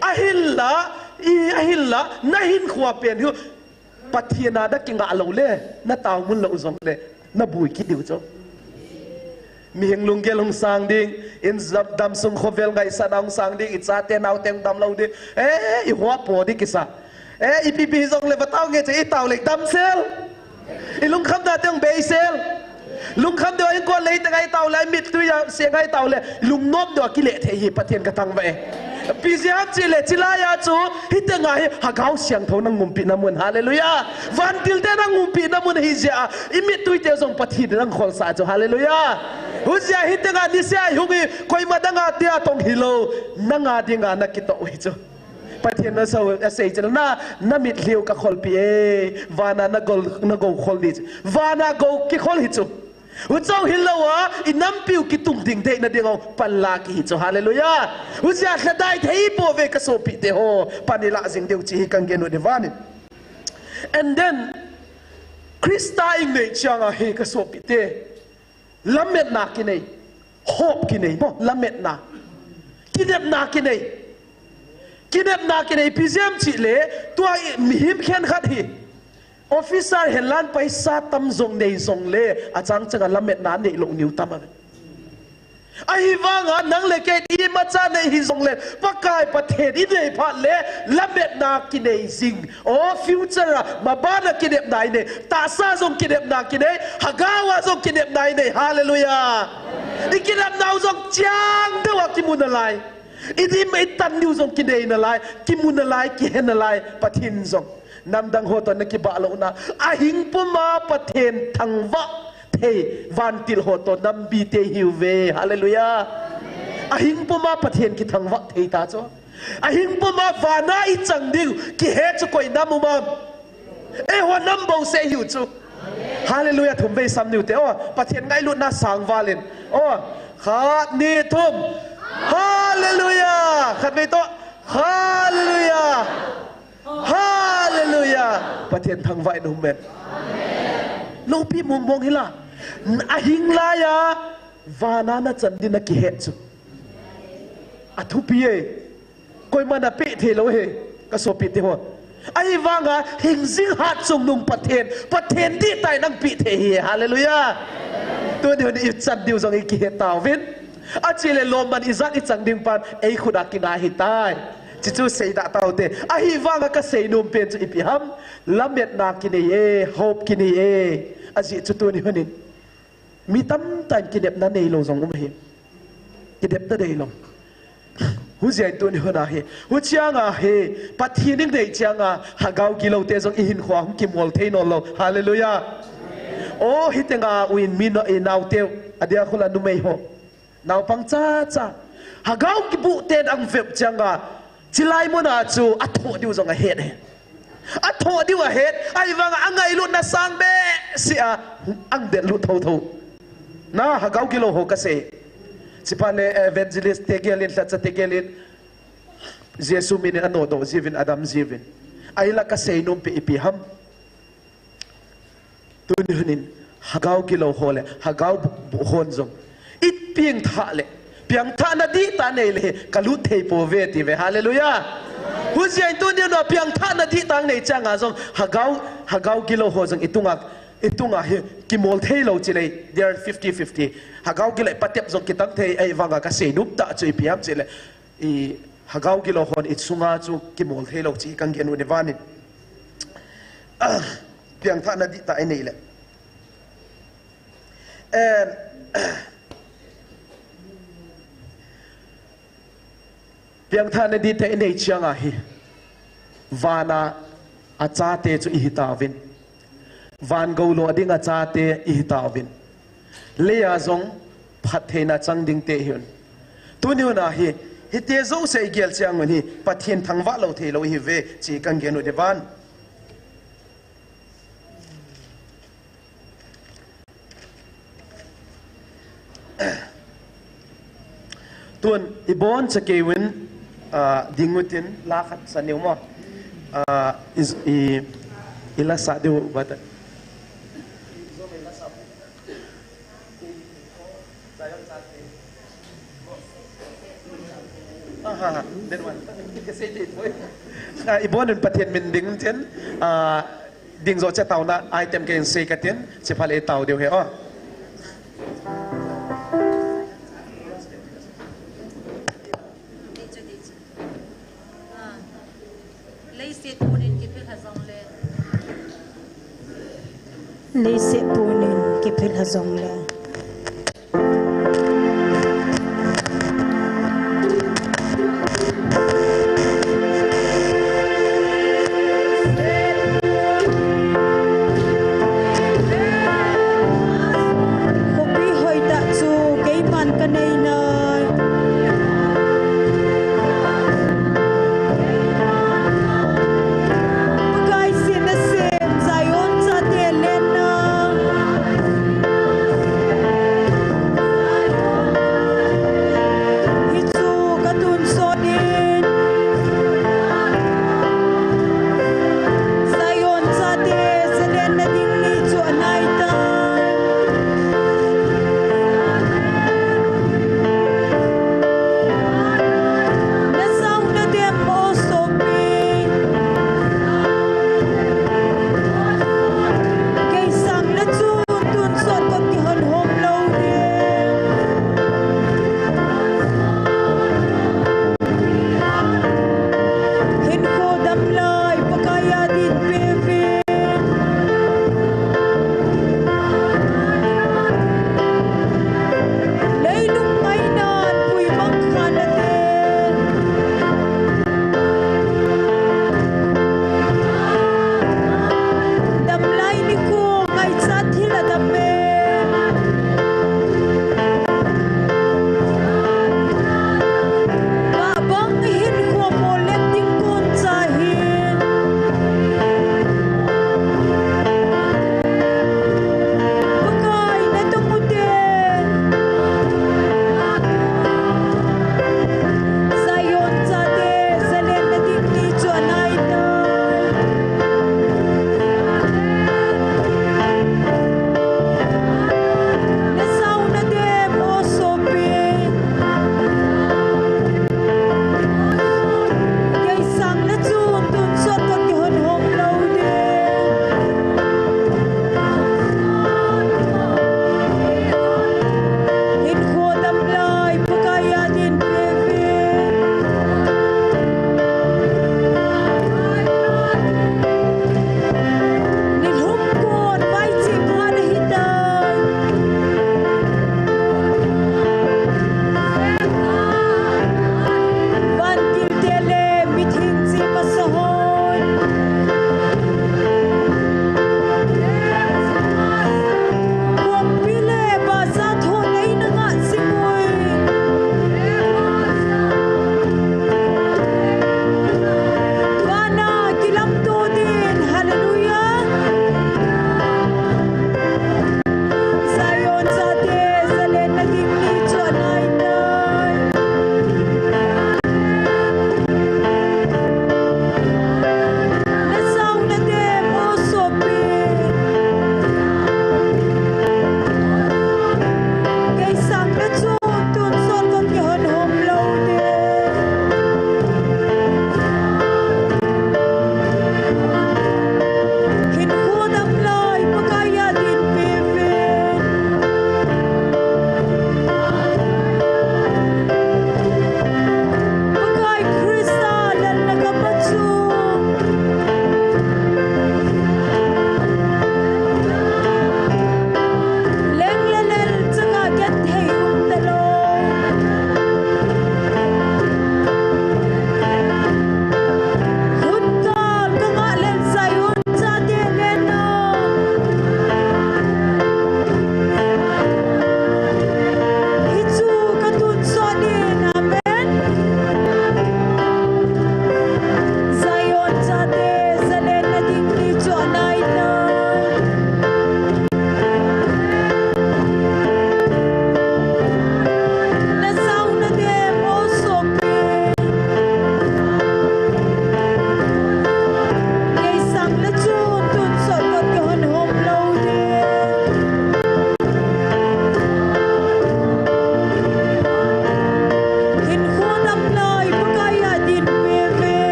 Ahinla, i, ahinla, na hin khua pen hi, Pathen a na kinga lou le, na tao mun lou jong le, na bui kit diu chu. Mihing lunggel hung sang ding, in dam, damsung khovel ngaisahna hung sang ding, i chate naote hung damlou ding. Eh, i hua po ding kisa. Eh, ipi pi jongle va tao nge che i tao le damsel. I lungkham nate hung beisel. Lungkham deu a hung kol le i teng a i tao le, i mittui a se ngai tao le, lungnom deu a kile thei hi Pathen ka thangvah e. Ipi jeh ham chile, chilai a chu, hiteng a hi, Hagao Siangthou nang umpina mun, hallelujah. Vantil te nang umpina mun hi jeh a, i mittui te jong Pathen nang kholsah chu, hallelujah. Hujeh a hiteng a niseh a i hung hi, koima dang a dia tong hilou, nang a ding a na kitoh u hi chu. Pathen in asei, asei chel na, na mitlhi u ka kholpi e, van a na gou, na gou khol ding chu. Van a gou kikhol hi chu. Huchu hilou a, i nampi u kitung ding deina ding u, panla kihi chu. Hallelujah. Hujeh a lhadai thei pouve ka sopite ho, pan i la jing diu chu hi kan gen u ding van in. And then, Christa i nei chiang a hi ka sopite. Lametna kinei, hope kinei, mo, lametna. Kinepna kinei. Kinepna kinei, ipi jeh ham chile, tua i, mihem khenkhat hi. Officer henlang paisa tam jong nei jongle, achang chang a lametna neilou niu tam ave. Ahivang a nang le kei imacha nei hi jongle, Pakai Pathen i nei phat le, lametna kinei jing. O future a, maban a kinepna i nei, tahsa jong kinepna kinei, Hagao a jong kinepna i nei. Hallelujah. I kinepna u jong chiang deu a kimu nalai. I dim i tan diu jong kinei nalai, kimu nalai, kihe nalai, Pathen jong. Namdang ho toh na kibah louna. Ahing puma Pathen thangvah thei, vantil ho toh nam bite hiuve. Hallelujah. Ahing puma Pathen kithangvah thei ta chu. Ahing puma van a i chang diu, kihe chu koi nam um am. Eiho nam bouseh hiu chu. Hallelujah, thum vei sam niu te. O, Pathen ngailutna sang val in. O, khat, ni, thum. Hallelujah. Khat vei toh. Hallelujah. Hallelujah. Pathen thangvah in um hen. Loupi mong mong hila. Ahing lai a, van a na chan ding na kihe chu. Athupi e. Koiman apeh thei lou hi, ka sopite ho. Ahivang a, hing jing hat chungnung Pathen, Pathen dihtah in nang peh thei hi, hallelujah. Tuni hun i chan diu jong i kihe tauvin. Achile lomman ijat i chang ding pan, ei khut a kingai hitai. Chuchu seidoh taute. Ahivang a ka seinom pen chu ipi ham. Lametna kinei e, hope kinei e. Ajeh chu tuni hun in. Mi tamtah in kinepna neilou jong um ahi. Kinepna neilou. Hujeh in tuni hun a hi. Huchiang a hi. Pathen i nei chiang a. Hagao gilou te jong i hinkho a hung kimol thei nom lou. Hallelujah. O, hiteng a u in mi no, i naote u. Adia khula numei ho. Naopang chacha. Hagao kibuh ten ang vep chiang a. Chilai mun a chu athoh diu jong ahet e. Athoh diu ahet, ahivang a angailutna sang behseh a, ang det lut thotho. Na, Hagao gilou ho ka sei. Chiphat le evangelist te gel in, lhacha te gel in, Jesu min in anodoh jiuvin, adam jiuvin. Ahinla ka seinom pen ipi ham. Tuni hun in, Hagao gilou ho le, Hagao bu-, buh hon jong. I piangthah le, piangthahna dihtah nei le, ka lut thei pouve ti ve. Hallelujah. Hujeh in tuni hun a piangthahna dihtah nei chiang a jong, Hagao, Hagao gilou ho jong i tung a, i tung a hi, kimol thei lou chile, they are fifty fifty. Hagao gilou patep jong kitang thei, ahivang a ka seinom tah chu ipi ham chile. I Hagao gilou hon i chunga chu kimol thei lou chu kan gen u ni vanin. Ah, piangthahna dihtah i nei le. And, piangthahna dihtah i nei chiang a hi. Van a a chate chu i hi tauvin. Van gou lo a ding a chate i hi tauvin. Lei a jong phattheina chang ding te i hi un. Tuni hun a hi, hiti jouse i gel chiang un hi, Pathen thangvah lou thei lou i hi ve, chi kan gen u ni van. Tun, i bon cha kei uvin, ah, ding utin, la khat sa neu mo. Ah, i, i, i la sa diu ba ta. Aha, then one. Ka sei thei poi. Ah, i bon un Pathen min ding utin, ah, Ding jo che taona item kei in sei ka tin, chiphat le i tao diu hi o. Leiset punin kiphel ha jongle. Khopi hoitah chu keiman kanei nai. Pakai sin nasem, Zion chate lenna.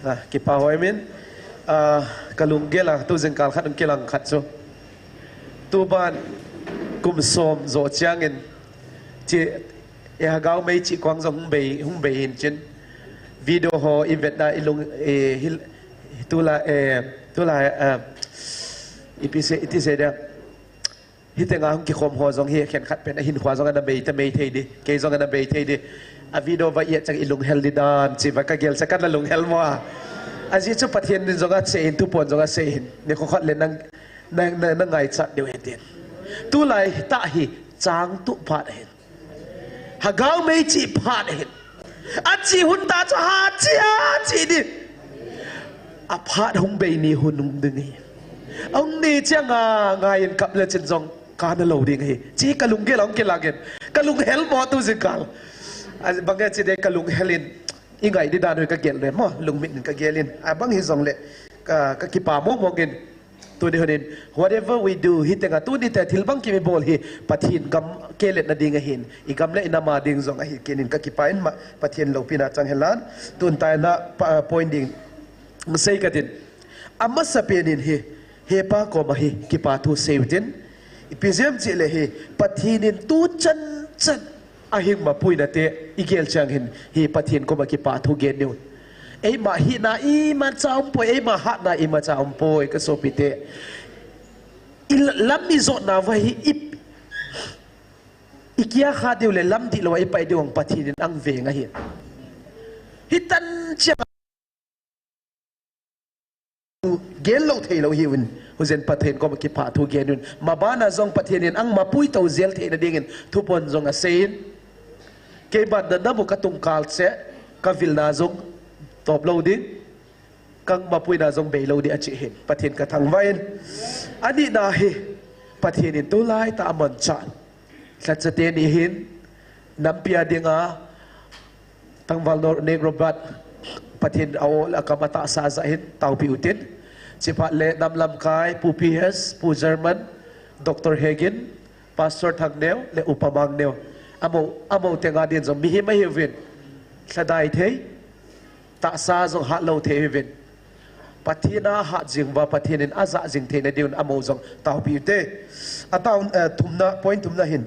Ah, kipa hoi min. Ah, kalunggel a, tu jingkal khat hung kilang khat chu. Tuban kum som jo chiangin, chi, eh, Hagao Meichi Kuang jong hung bei, hung bei hin chin. Video ho i vetna i lung, eh, hil, tula, eh, tula, eh, ipi sei, iti sei dia. Hitenga hung kikhom ho jong hi khenkhat pen ahin khua jong ana bei ta mei thei di. Kei jong ana bei thei di. A video va i et chang i lunghel di dan, chi va ka gel cha kana lunghel mo a. Ajeh chu Pathen in jong asei in, thupon jong asei in. Nikho khat le nang, nang, nang, nang ngaichat diu hen tin. Tulai tah hi chang tup phat ahin. Hagao Meichi phat ahin. Achi hun ta chu ha chi, ha chi di. A phat hung bei ni hun hung ding ahi. Hung ni chiang a ngai in kap le chin jong kana lou ding ahi. Chi kalunggel a hung kilang in. Kalunghel mo tu jingkal. A bang e chi de kalunghel in. I ngai di dan hoi ka gel le mo. Lungmit in ka gel in. A bang hi jong le ka, ka kipa mo mo in. Tuni hun in, whatever we do, hitenga tuni te thil bang kimi bol hi, Pathen gam kelet na ding ahin, i gam le i nam a ding jong ahi, kei in ka kipa in ma, Pathen loupina chang hen lang, tun tai na pa, point ding, sei ka tin. Amasa pen in hi, hepa koma hi, kipa thu sei u tin, ipi jeh ham chi le hi, Pathen in tu chan chan, Ahing mapuina te, i gel chang hin, hi Pathen koma kipa thu gen niu. Eima hina imacha umpoi, eima hatna imacha umpoi, ka sopi te. I lam i jotna va hi, i, i kia kha diu le lam dihlou a i pai diu ang Pathen in ang veng ahi. Hitan chiang Gen lou thei lou hiuvin, hujen Pathen koma kipa thu gen un. Mabana jong Pathen in ang mapui tou jel theina dingin, thupon jong asei in. Kei ban na namu ka tung kal che, ka vilna jong top lou ding, kang mapuina jong bei lou ding achi hin. Pathen ka thangvah in. Ani na hi, Pathen in tulai tah a amanchah. Lhacha teni hin, nampi a dinga, tangval Nor-, Nek Robert, Pathen a ol a kam a tahsa a jah hin, taopi utin. Chiphat le nam lamkai, Pu P S, Pu German, Doctor Hegin, Pastor Thangneo, le Upa Mangneo. Amo, amo tenga din jong mihem ahiuvin. Lhadai thei. Tahsa jong hat lou thei hiuvin. Pathen a hat jing uva, Pathen in ajah jing theina diuvin amo jong taopi ute. Atao, eh, thumna, point thumna hin.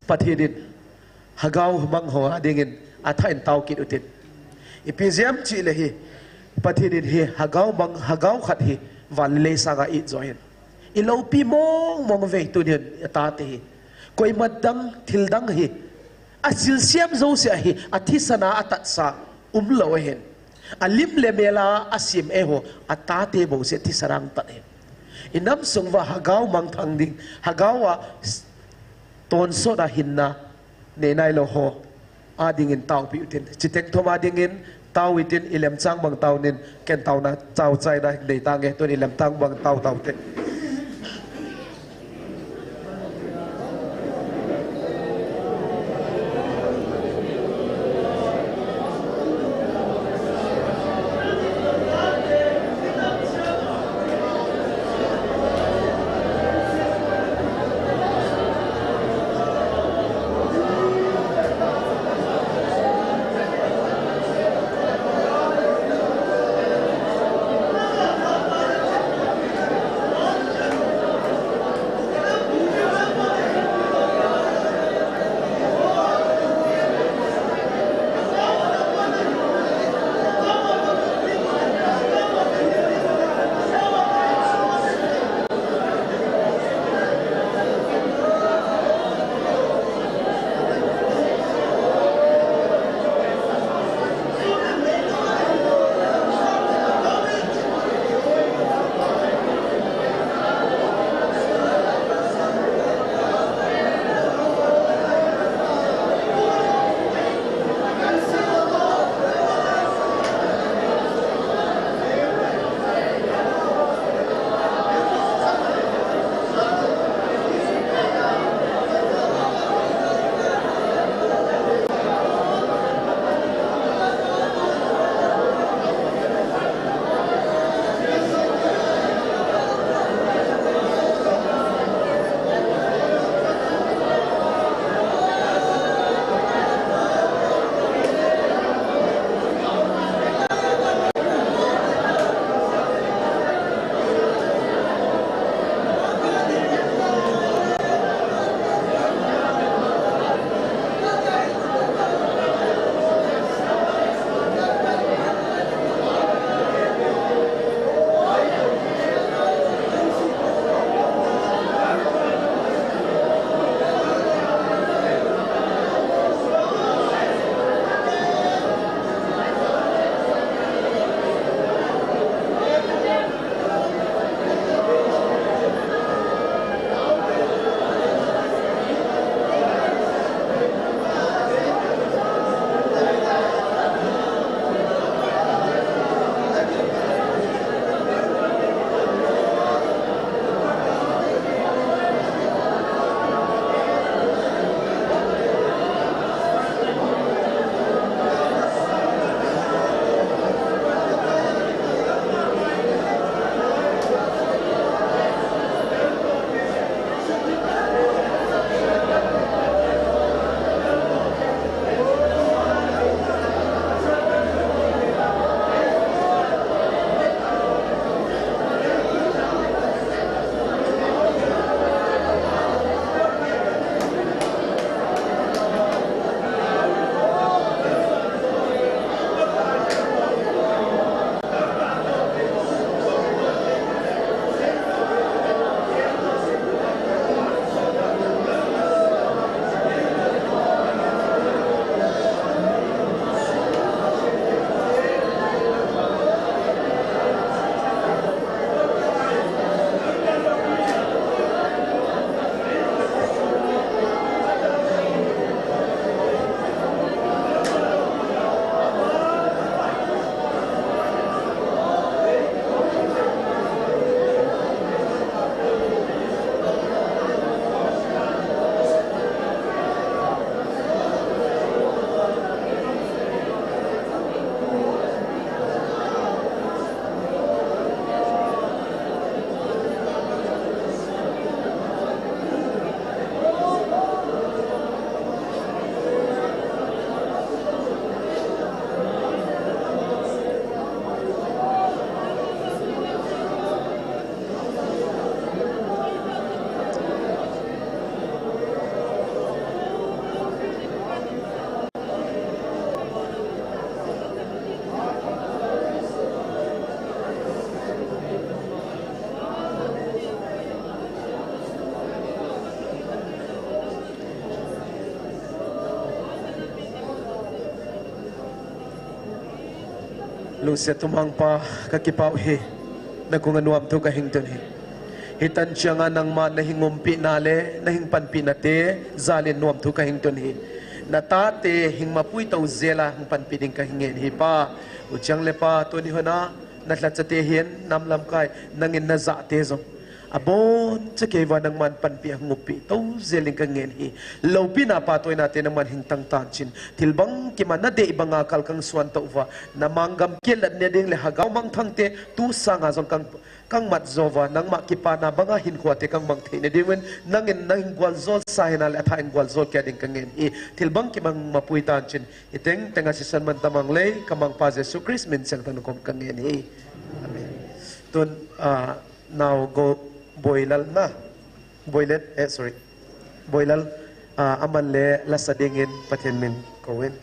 Pathen in Hagao mang ho a dingin athah in tao kit utin. Ipi jeh ham chi le hi. Pathen in hi Hagao mang, Hagao khat hi van le lei sanga i jo hin. I loupi mong mong ve tunin atate hi. Koima dang, thil dang hi. Asilsiam jouse ahi, athisan a, atatsah, umlou ahin. Alim le mel a, asim eiho, atate bouseh thisan a atat ahin. I nam sung uva Hagao mangthang ding, Hagao a s-, tonsot a hinna, nei nailou ho, a dingin taopi utin. Chiteng thum a dingin, tao utin, i lemchang bang tao nin, ken taona chao chaina nei tange, tun i lemchang bang tao tao te. Lungset thumang Pa, kakipah u hi, nakong a nuamthu kahing tun hi. Hitan chiang a nangma nahing umpi na le nahing panpi na te jal in nuamthu kahing tun hi. Nata te hing mapui to jel a hing panpi ding kahin ngen hi Pa. Huchiang le Pa, tuni hun a nalhacha te hin nam lamkai nangin najah te jong abon chakei uva nangman panpi a hung umpi to jel in kangen hi. Loupina patoina te nangman hing tang tan chin. Thil bangkima nadei banga kal kang suan to uva, namang gam kilat ne ding le Lhagao mangthang te tu sanga jong kang, kang mat jo uva, nangma kipana banga hinkho te kang mang thei ne ding uvin, nangin nahing gual jol sa hina le atha in gual jol kei ding kangen hi. Thil bangkima mapui tan chin. Hiteng tenga sisan man tamang lei, kamang Pa Jesu Christ min seng tan kom kangen hi. Amen. Tun, ah, Nao Go Boilal na. Boilet, eh, sorry. Boilal, ah, aman le lasa dingin Pathen min kouvin.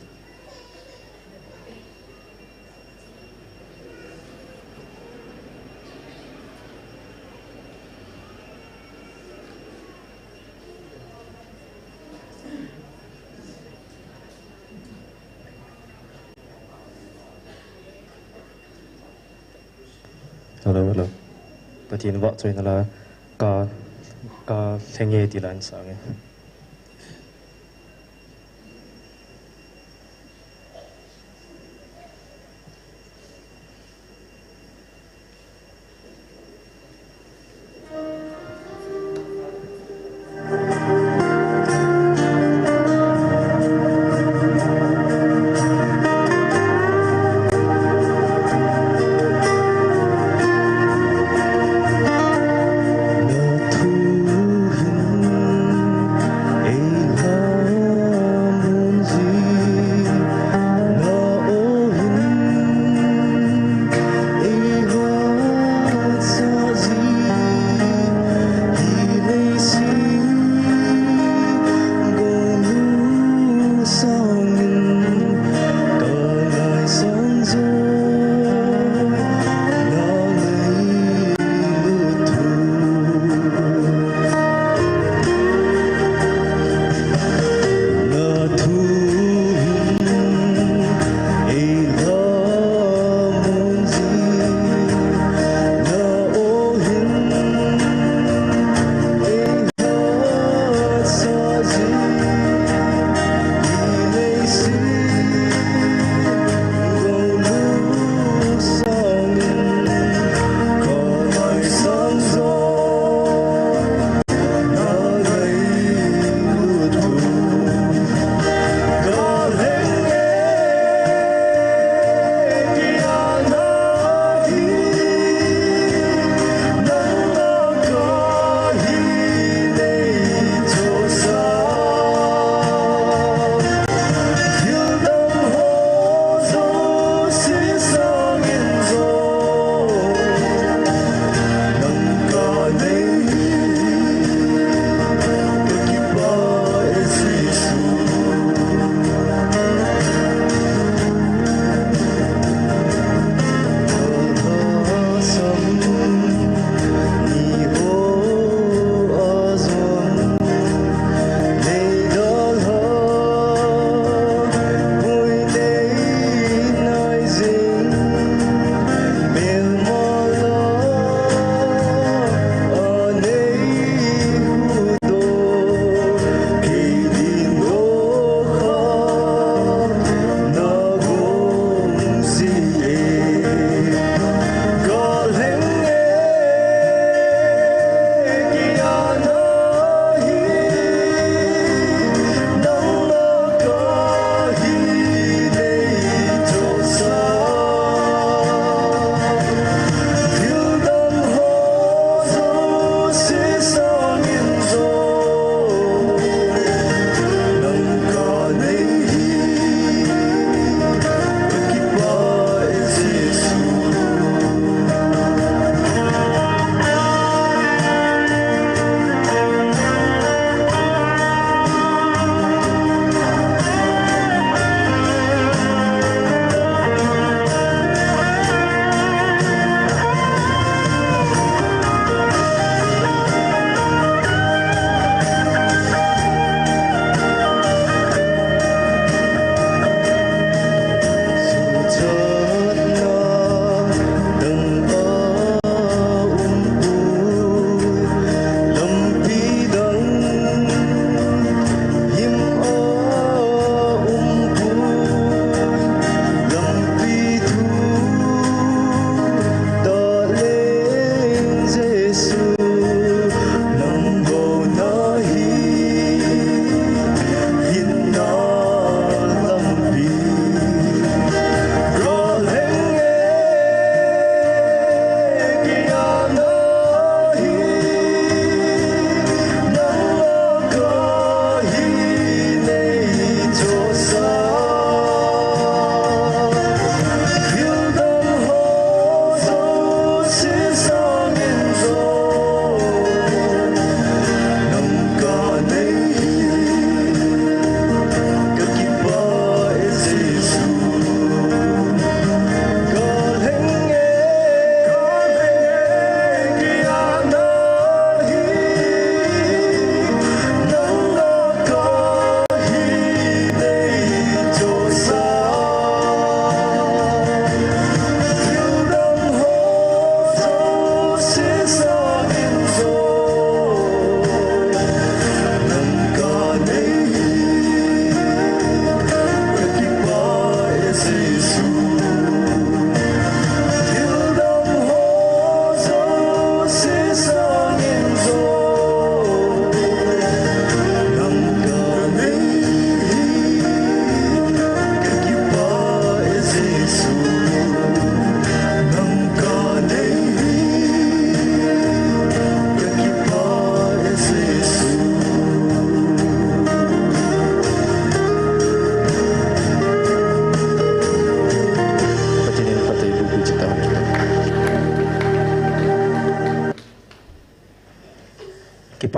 Hello, hello. Pathen vahchoina la ka, ka lhenge ti la in sang e.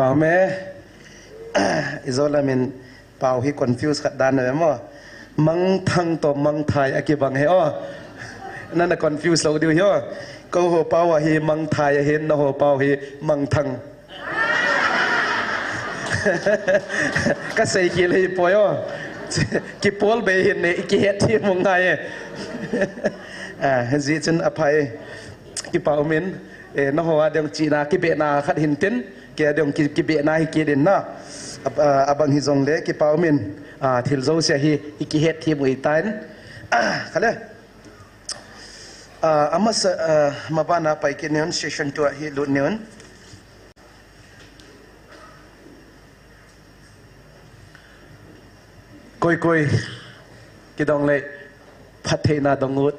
Amen. Ijolam in pao hi confuse khat dan na mo. Mangthang to mangthai akibang he o. Nana confuse lou diu hi o. Keiho pao hi mangthai ahin, nangho pao hi mangthang. Kasei khel hi poi o. Kipol bei hin ne, kihet hi mu ngai e. Ah, hijeh chun aphai. Kipa umin, eh, nangho a ding chihna, kibehna khat hin tin, kei ding ki, kibehna hi kei ding na. Ab-, ah, abang hijongle, kipa umin, ah, thil jouse hi, hi kihet hi mu itan. Ah, kale. Ah, amasa, ah, mabana pai kit nin, session two a hi lut nin. Koi koi, kidong le, phattheina dong ut.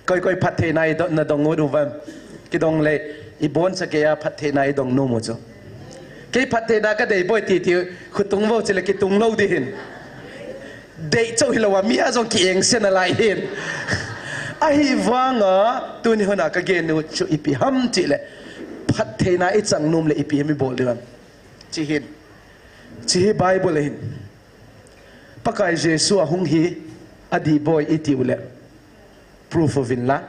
Koi koi phattheina i do, na dong ut uvam. Kidong le, iboncha keiya phattheina i dong nom u chu. Kei phattheina kadei poi titi, khutung vo chile kitung lou ding hin. Dei chou hilou a, mi a jong kiengse nalai hin. Ahivanga, tuni hon a kagel u chu ipi ham chile. Phattheina i chang nom le ipi ham ibol ding ham. Chi hin. Chi hi Bible hin. Pakai Jesu ahung hi adih poi itiu le. Proof uvin la.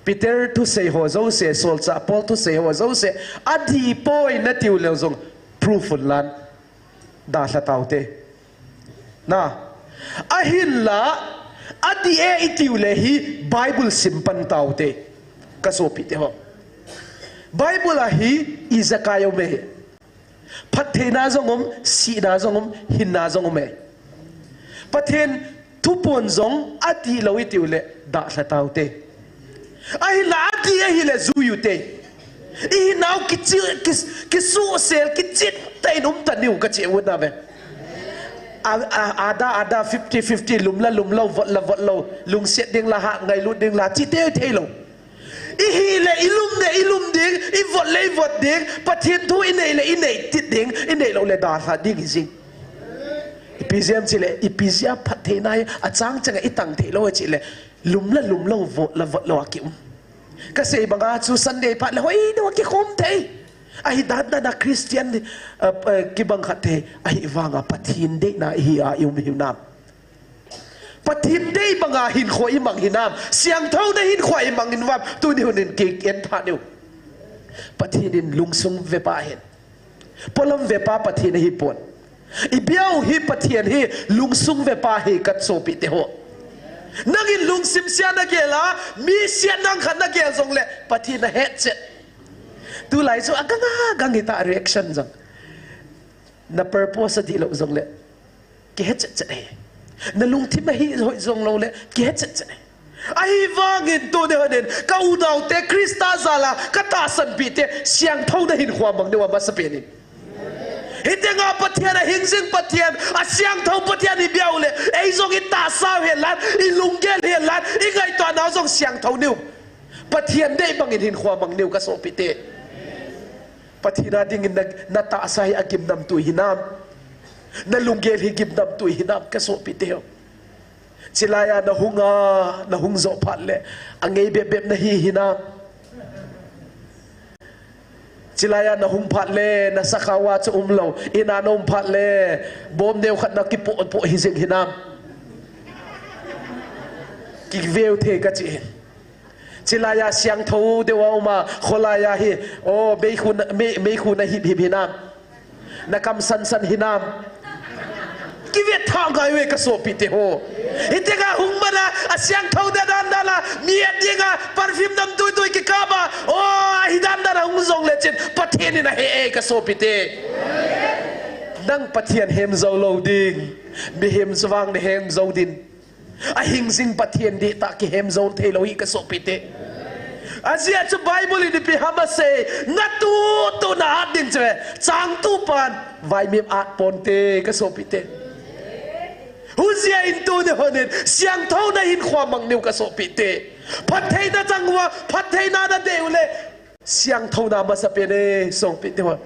Peter thusei ho jouse, solchah Paul thusei ho jouse, adih poi natiu le jong proof un lan. Dalha taute. Na. Ahinla, adih e itiu le hi Bible sim pan taute. Kasopite ho. Bible a hi ijakai um e. Phattheina jong um, sihna jong um, hinna jong um e. Pathen thupon jong adih lou itiu le dalha taute. Ahinla adih ahile jui ute. Ihinau kichi, kis, kisosel, kichit tah in um ta niu kachi u nave. A, a, ada, ada, fifty fifty, lum la lum lou, vot la vot lou, lungset ding la ha, ngailut ding la, chi te thei lou. Ihi le, ilum le, ilum ding, ivot le, ivot ding, Pathen thu inei le, inei tit ding, inei lou le, dalha ding hi jing. Ipi jeh ham chile, ipi jeh a phattheina hi, achang chang a itang thei lou chile, lum la lum lou, vot la vot lou a ki um. Kasei banga chu Sunday phat le, hoi deu a kikhom thei. Ahi dan dan a Christian, uh, uh, kibang khat thei, ahivanga Pathen deina hi a i um hinam. Pathen dei banga hinkho imang hinam, siangthouna hinkho imang hinam, tuni hun in kei ken pha niu. Pathen in lungsung vepa ahin. Polam vepa Pathen ahipon. Ibiau hi Pathen hi lungsung vepa ahi kasopite ho. Nangin lungsim sia nagel a, mi sia nang khat nagel jongle, Pathen ahet chet. Tulai chu agang agang hita reaction jong. Na purpose adih lou jongle. Kihe chet chet e. Na lungthim ahi hoi jong lou le, kihe chet chet e. Ahivangin tuni hun in, ka unaute Christa jal a, katahsan pite, siangthouna hinkho mang diu amasapen in. Hitenga Pathen ahing jing Pathen, asiangthou Pathen ibiau le, ei jong itahsa u hen lang, ilunggel hen lang, ingaito nau jong siangthou niu. Pathen dei bangin hinkho mang niu kasopite. Pathen a dingin na, na tahsa hi agimnamtui hinam. Na lunggel hi gimnamtui hinam kasopite ho. Chilai a nahung a, nahung jo phat le, angei bep bep nahi hinam. Chilai a nahung phat le, na sakhao a chu umlou, in a naum phat le, bom neo khat nakipoh poh hi jing hinam. Kiveu thei kachi hin. Chilai a siangthou deu a um a, kholai a hi, o, meikhu na, mei, meikhu nahip hip hinam. Nakam san san hinam. Kivet tha ngai uve kasopite ho. Hitenga hung mana, asiangthou dan dan a, mi adinga, perfume nam tui tui kikap a, o, ahi dan dan a hung jong le chin, Pathen in ahe e kasopite. Nang Pathen hem jou lou ding, mihem chu vang nahem jou ding. Ahing jing Pathen dihtah kihem jou thei lou hi kasopite. Ajeh chu Bible in ipi ham asei, na tuh tuh na at ding chu, changtupan vaimim at ponte kasopite. Hujeh in tuni hun in siangthouna hinkho mang niu kasopite. Phattheina chang uva, phattheina nadei u le. Siangthouna masapen e, sopite ho.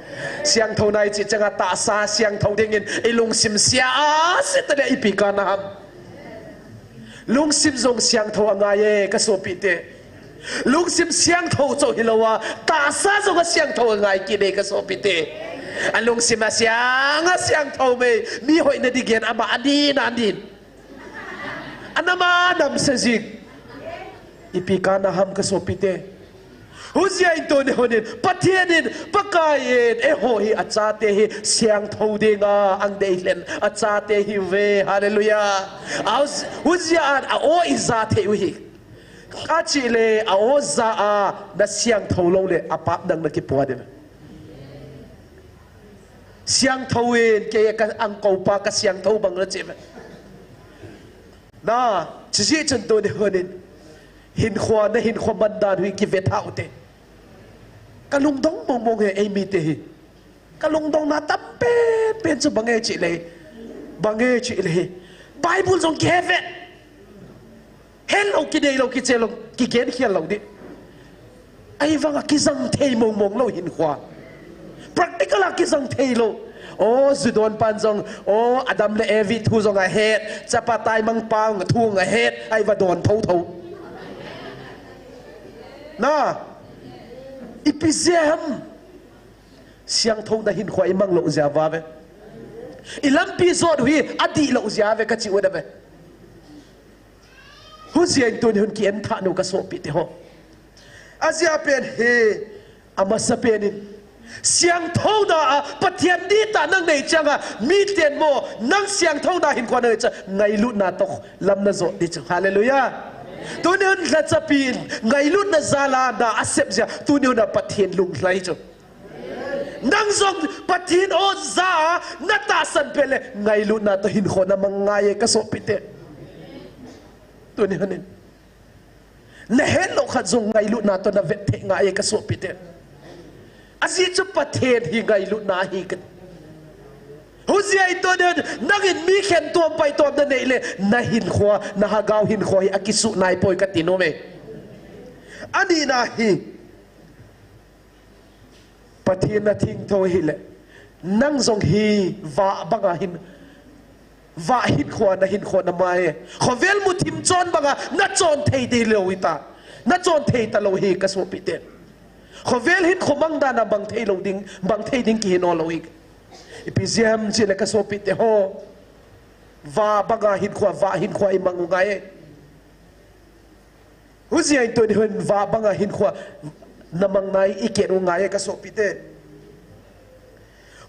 Siangthouna ichi changa tahsa siangthou dingin ilungsim sia a, sita le ipi kana ham. Lungsim jong siangthou angai e, kasopite. Lungsim siangthou chauh hilou a, tahsa jong a siangthou angai kit e kasopite. A lungsim a siang, a siangthou mai, mi hoina ding gen ama anin anin. Anam anam sa jing. Ipi kana ham kasopite. Hujeh in tuni hun in, Pathen in, Pakai in, eiho hi achate hi siangthou dinga, ang dei lhen, achate hiuve, hallelujah. Hujeh a, a-o ija thei u hi. Achih le, a-o ja a, na siangthou lou le, apap dang na kipoh ding. Siangthou in, kei ka angkopa ka siangthou bang na chi ve. Na, chujeh chun tuni hun in, hinkho, na hinkho man dan hi kive tha u te. Ka lungdong mong mong e, ei mite hi. Ka lungdong na tam pen pen chu bang e chih le. Bang e chih le. Bible jong kihe ve. Helou, kidei lou, kiche lou, kigen khel lou ding. Ahivang a kijang thei mong mong lou hinkho. Practical a kijang thei lou. O, ju don pan jong, o, Adam le Evi thu jong ahet, chapa taimang pa thu jong ahet, ahi va don thotho. Na, ipi jeh ham. Siangthou na hinkho imang lou jeh a ve. I lampi jot u hi adih lou jeh a ve kachi u ve. Hujeh in tuni hun ki-en tha u kasopite ho. Ajeh pen hi, amasa pen in. Siangthou na a, Pathen dihtah nang nei chang a, miten mo, nang siangthou na hinkho nang nei chang, ngailutna toh lam na jot ding chu. Hallelujah. Tuni hun lhachapi in, ngailutna jal a na asep jeh a, tuni hun a Pathen lunglhai chu. Nang jong Pathen o ja a na tahsan pet le, ngailutna toh hinkho na mang ngai e kasopite. Tuni hun in. Na hetlou khat jong ngailutna toh na vet thei ngai e kasopite. Ajeh chu Pathen hi ngailutna ahi kit. Hujeh in tuni hun, nang in mi khen tom pai tom na nei le, na hinkho, na lhagao hinkho hi akisuh nai poi kati nom e. Ani na hi. Pathen na thengthou hile, nang jong hi vah banga hin, vah hinkho na hinkho na mai e. Khovel muthim chon banga na chon thei ding lou hita. Na chon thei talou hi kasopite. Khovel hinkho mang dan a bang thei lou ding, bang thei ding kihi nom lou hi. Ipi jeh ham chih le kasopite ho. Vah banga hinkho, vah hinkho imang u ngai e. Hujeh in tuni hun vah banga hinkho na mang nai i kit u ngai e kasopite.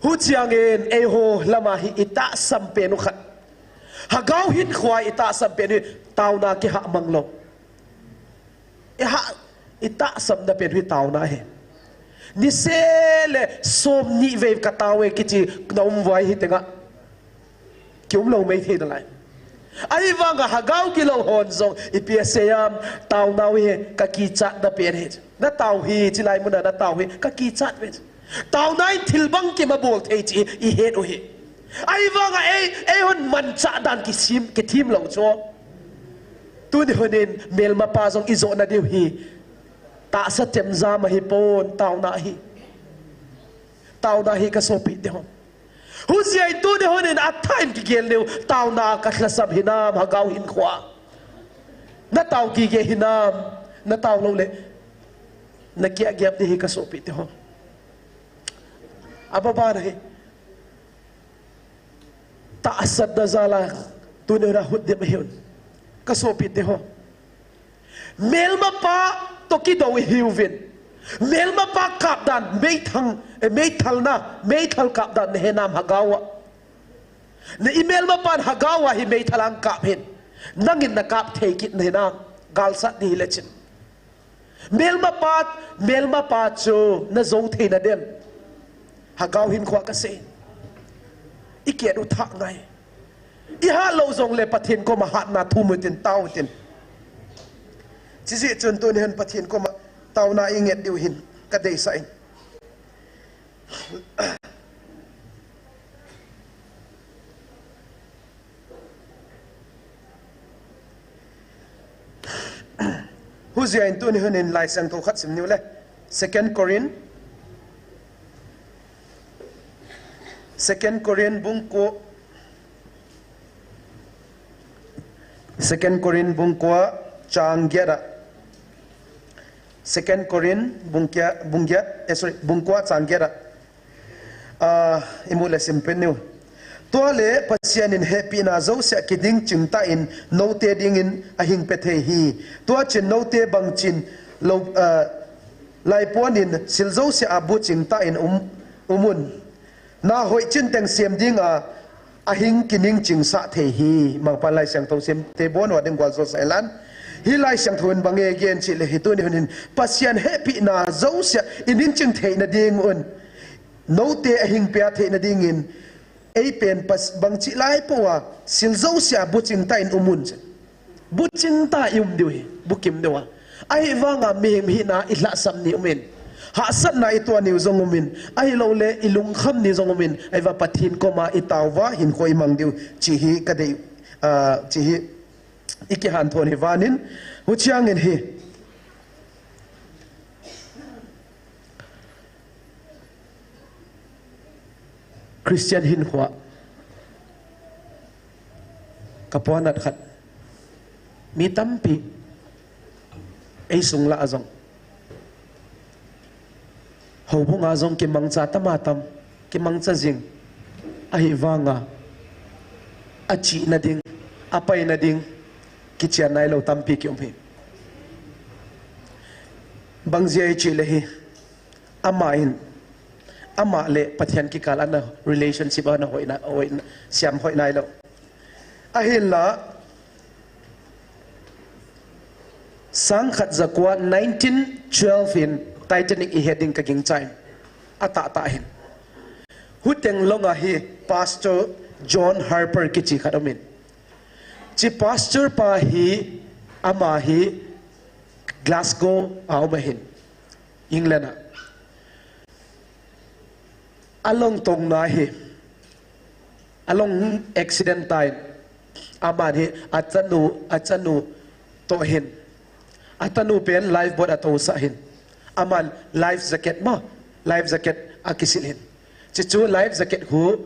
Huchiang in eiho lam a hi i tahsan pen u khat. Lhagao hinkho a i tahsan pen u hi taona kihah mang lou. I hah, i tahsan na pen u hi taona hi. Niseh le som ni vei ka tao e kichi na um vai hi tenga. Kium lou mai thei nalai. Ahivanga lhagao gilou hon jong ipi asei ham, taonau hi kakichat na pen hi. Na tao hi, chilai muna na tao hi kakichat ve. Taona in thil bangkim abol thei chih i het u hi. Ahivanga ei, eihon manchah dan kisim, kithem lou chu. Tuni hun in melmapa jong i jona diu hi. Tahsa chemjam ahi pon, taona hi. Taona hi kasopite ho. Hujeh in tuni hun in athah in kigel diu, taona ka lhasam hinam, lhagao hinkho a. Na tao gige hinam, na tao lou le. Na kiagap ding hi kasopite ho. Ababa na hi. Tahsan na jal a, tuni hun a hut ding ahi un. Kasopite ho. Melmapa toh kidou ihiuvin. Melmapa kap dan, meithang, eh, meithal na, meithal kap dan na henam lhagao a. Na i melmapan lhagao a hi meithal a kap hin. Nangin na kap thei kit na hinam, galsat ding hile chin. Melmapa, melmapa chu na jou thei na dem. Lhagao hinkho a kasei. I kit u thah ngai. I hat lou jong le Pathen koma hatna thum u tin, tao u tin. Chijeh chun tuni hun Pathen koma taona i nget diu hin kadeisah in. Hujeh in tuni hun in Laisiangthou khat sim niu le. Second Corinth. Second Corinth bung ko. Second Corinth bung ko chang get a. Second Corinth bung kia, bung giat, eh, sorry, bung kua chang giat a. Ah, imu le sim pen niu. Tua le Pasian in hepina jouse a kiding ching tah in note dingin ahing pe thei hi. Tua chin note bang chin lo, ah, lai puan in sil jouse a bu ching tah in um, umun. Na hoi chin teng siam ding a, ahing kining ching sah thei hi. Mangpan Lai Siangtho sim te bon wa ding gwal zo sa elan. Hi Lai Siangtho in bang e gen chi le hi tuni hun hin Pasian hepina jouse a i ning ching theina ding un. Note ahing pia theina dingin, ei pen pas bang chi lai po a, sil jouse a bu ching tah in umun che. Bu ching tah i um diu hi, bu kim diu a. Ahivanga mihem hina i lhahsam ni umin. Hahsatna i tuah ni u jong umin. Ahilou le i lungkham ni jong umin. Ahiva Pathen koma i tao va hin khoi mang diu. Chi hi ka dei, ah, chi hi i kihan thon hi vanin. Huchiangin hi. Christian hin khua. Ka puanat khat. Mi tampi. Ei sung la a jong. Houbung a jong kimangcha tam a tam. Kimangcha jing. Ahivanga. A chihna ding. A paina ding. Kichian nai lo tampi ki um hi. Bang jia i chi le hi. Ama in, ama le Pathian kikal ana relationship ana hoina, hoina, siam hoi nai lo. Ahinla, sang khat za kua nineteen twelve in Titanic i het ding ka ging chai. A tah tah hin. Huteng long a hi Pastor John Harper kichi khat um in. Chi pastor pa hi, ama hi Glasgow a um ahin, England a. A long tong na hi, a long accident tai, aman hi, a chanu, a chanu to hin. A tanu pen lifeboat a to sa hin. Aman life jacket ma, life jacket a kisil hin. Chi chu life jacket hu,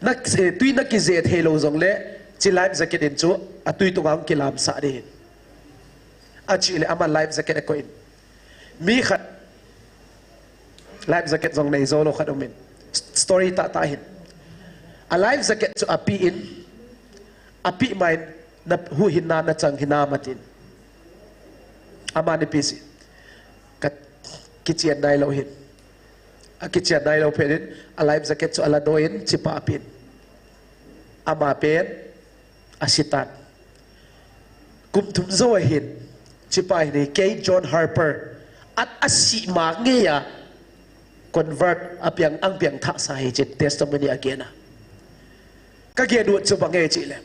na, eh, tui na kije thei lo jong le, chi life jacket in chu a tui tunga hung kilam sa ding. A chi le ama life jacket a koin. Mi khat life jacket jong nei jo lo khat um in. Story tah tah hin. A life jacket chu a pi in, a pi mai na hu hin na, na chang hin na matin. Ama ni pi si. Ka kichian nai lo hin. A kichian nai lo phen in, a life jacket chu a la do in, chi pa a pi in. Ama pen, a si tan. Kum thum jo ahin, chi pa hin hi, kei John Harper, a, a si ma nge a, convert a piang, ang piang tha sa hi chi testimony a gen a. Ka gen u chu bang e chi le.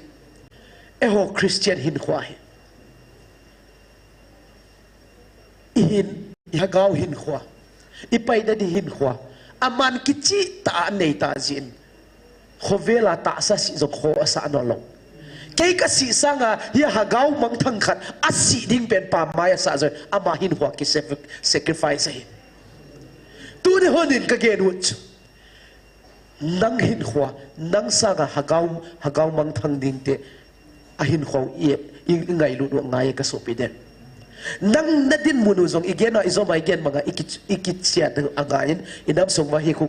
Eiho Christian hin khua hi. I hin, i hagau hin khua, i paina di hin khua, aman kichi ta a nei ta jin, khovela ta sa si jong kho a sa no lo. Kei ka si sanga, hi hagau mangthang khat, a si ding pen pa mai a sa jong, ama hin khua ki sac-, sacrifice a hi. Tuni honin ka gen u chu. Nang hin khua, nang sanga hagau, hagau mangthang ding te, a hin khua i, i, i ngailut u ngai ka sopi den. Nang na din mun u jong i gen a, i jom a i gen manga i ki, i kichian a ngai in, i nam sung ma hi khu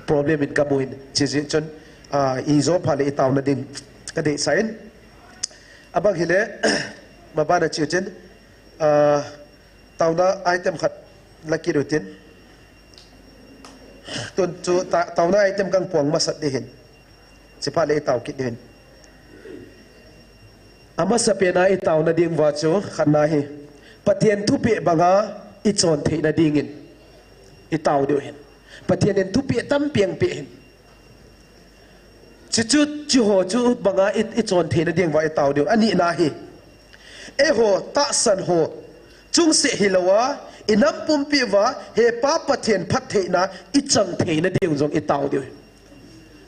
problem in ka mu in, chi jin chun, ah, i jom pha le i tau na din ka dei sa in. Abang hi le, ma ba na chi chin, ah, Tauna item khat la kit utin. Tun chu ta-, tauna item kang puang masat di hin. Chi pha le i tau kit di hin. A masa pena i tauna ding va chu khat na hi. Pathian thupeh banga i chon theina dingin i tau diu hin. Pathian in thupeh tampi ang peh hin. Chuchu, chuho chu banga i, i chon theina ding va i tau diu. Ani na hi. Eiho, tahsan ho. Chungse hilou a, i nam pumpi va, he pa Pathian phattheina, i chang theina ding jong i tau diu.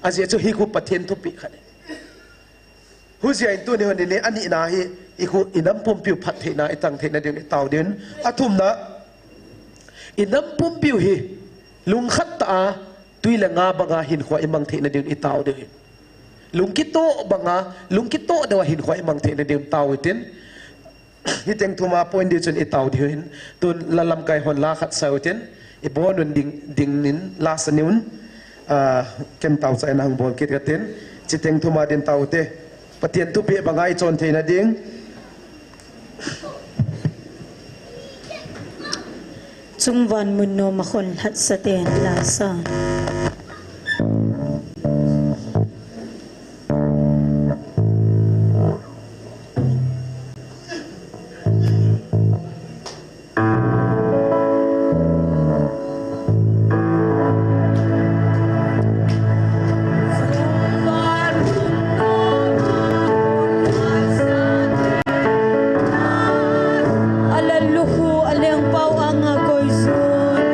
Ajeh chu hi khu Pathian thupeh khat. Hu jia in tuni hon ni le ani na hi, i khu i nam pumpi phattheina, i chang theina ding i tau diu. A thumna, i nam pumpi hi, lungkhat ta a, tui le nga banga hin khua i mang theina ding i tau diu. Lungkito banga, lungkito deuh a hin khua i mang theina ding tau tin. Hiteng thuma point di chun i tao di hin, tun la lamkai hon la khat sa utin, i bon un ding, ding in la sa ni un, ah, ken tao sa in hang bol kit katin, chiteng thuma din tao te, Pathian thupi banga i chon theina ding. Chungvan mun nom a khon lhat sa ten la sa. Ala lukhu a lengpau anga koijun.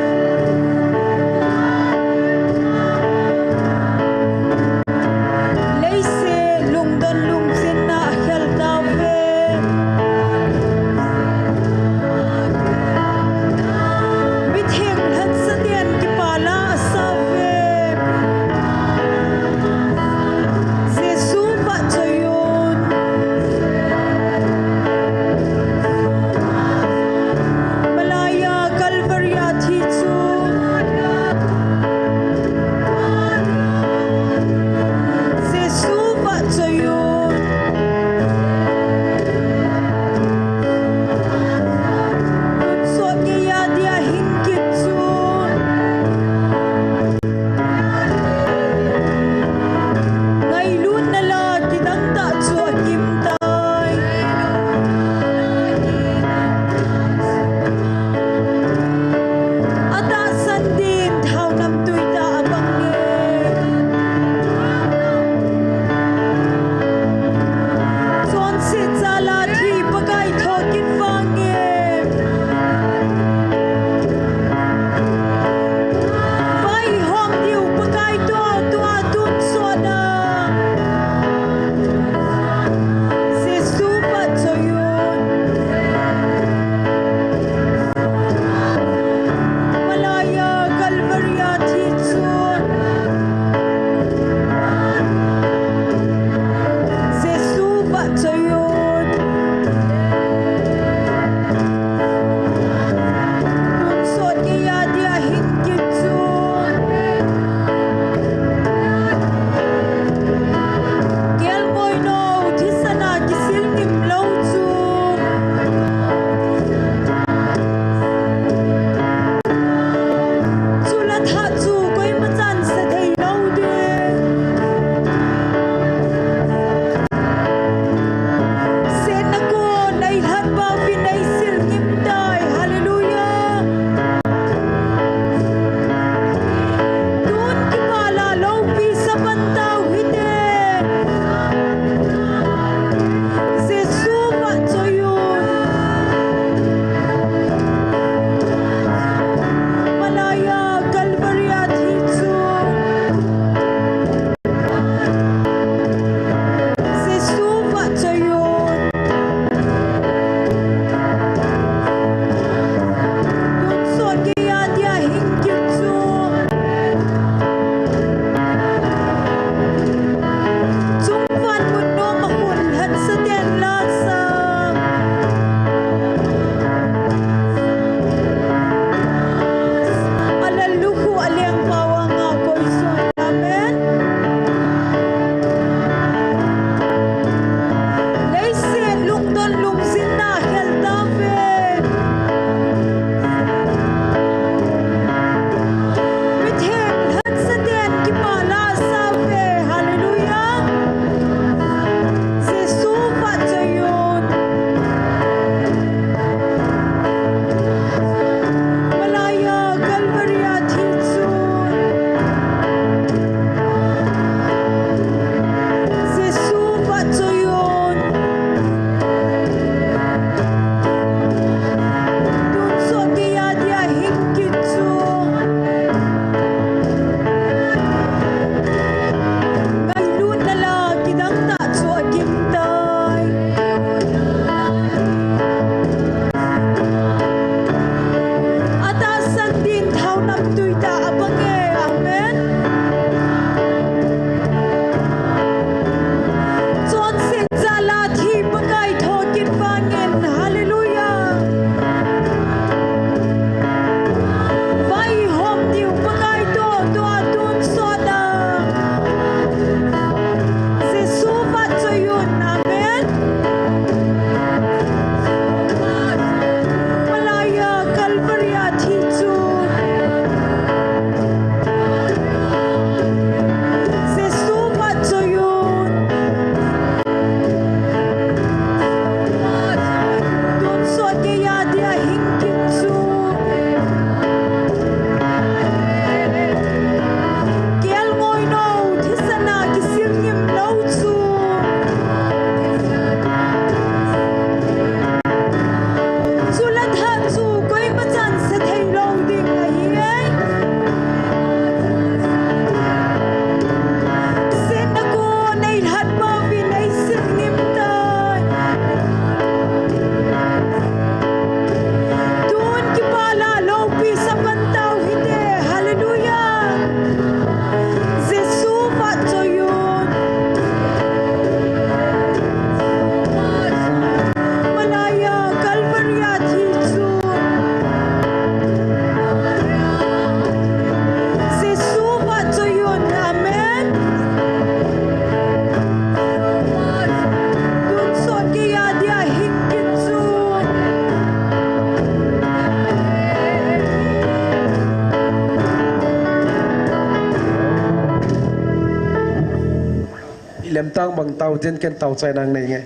Tang bang tao tin ken tao chai nang nei nge.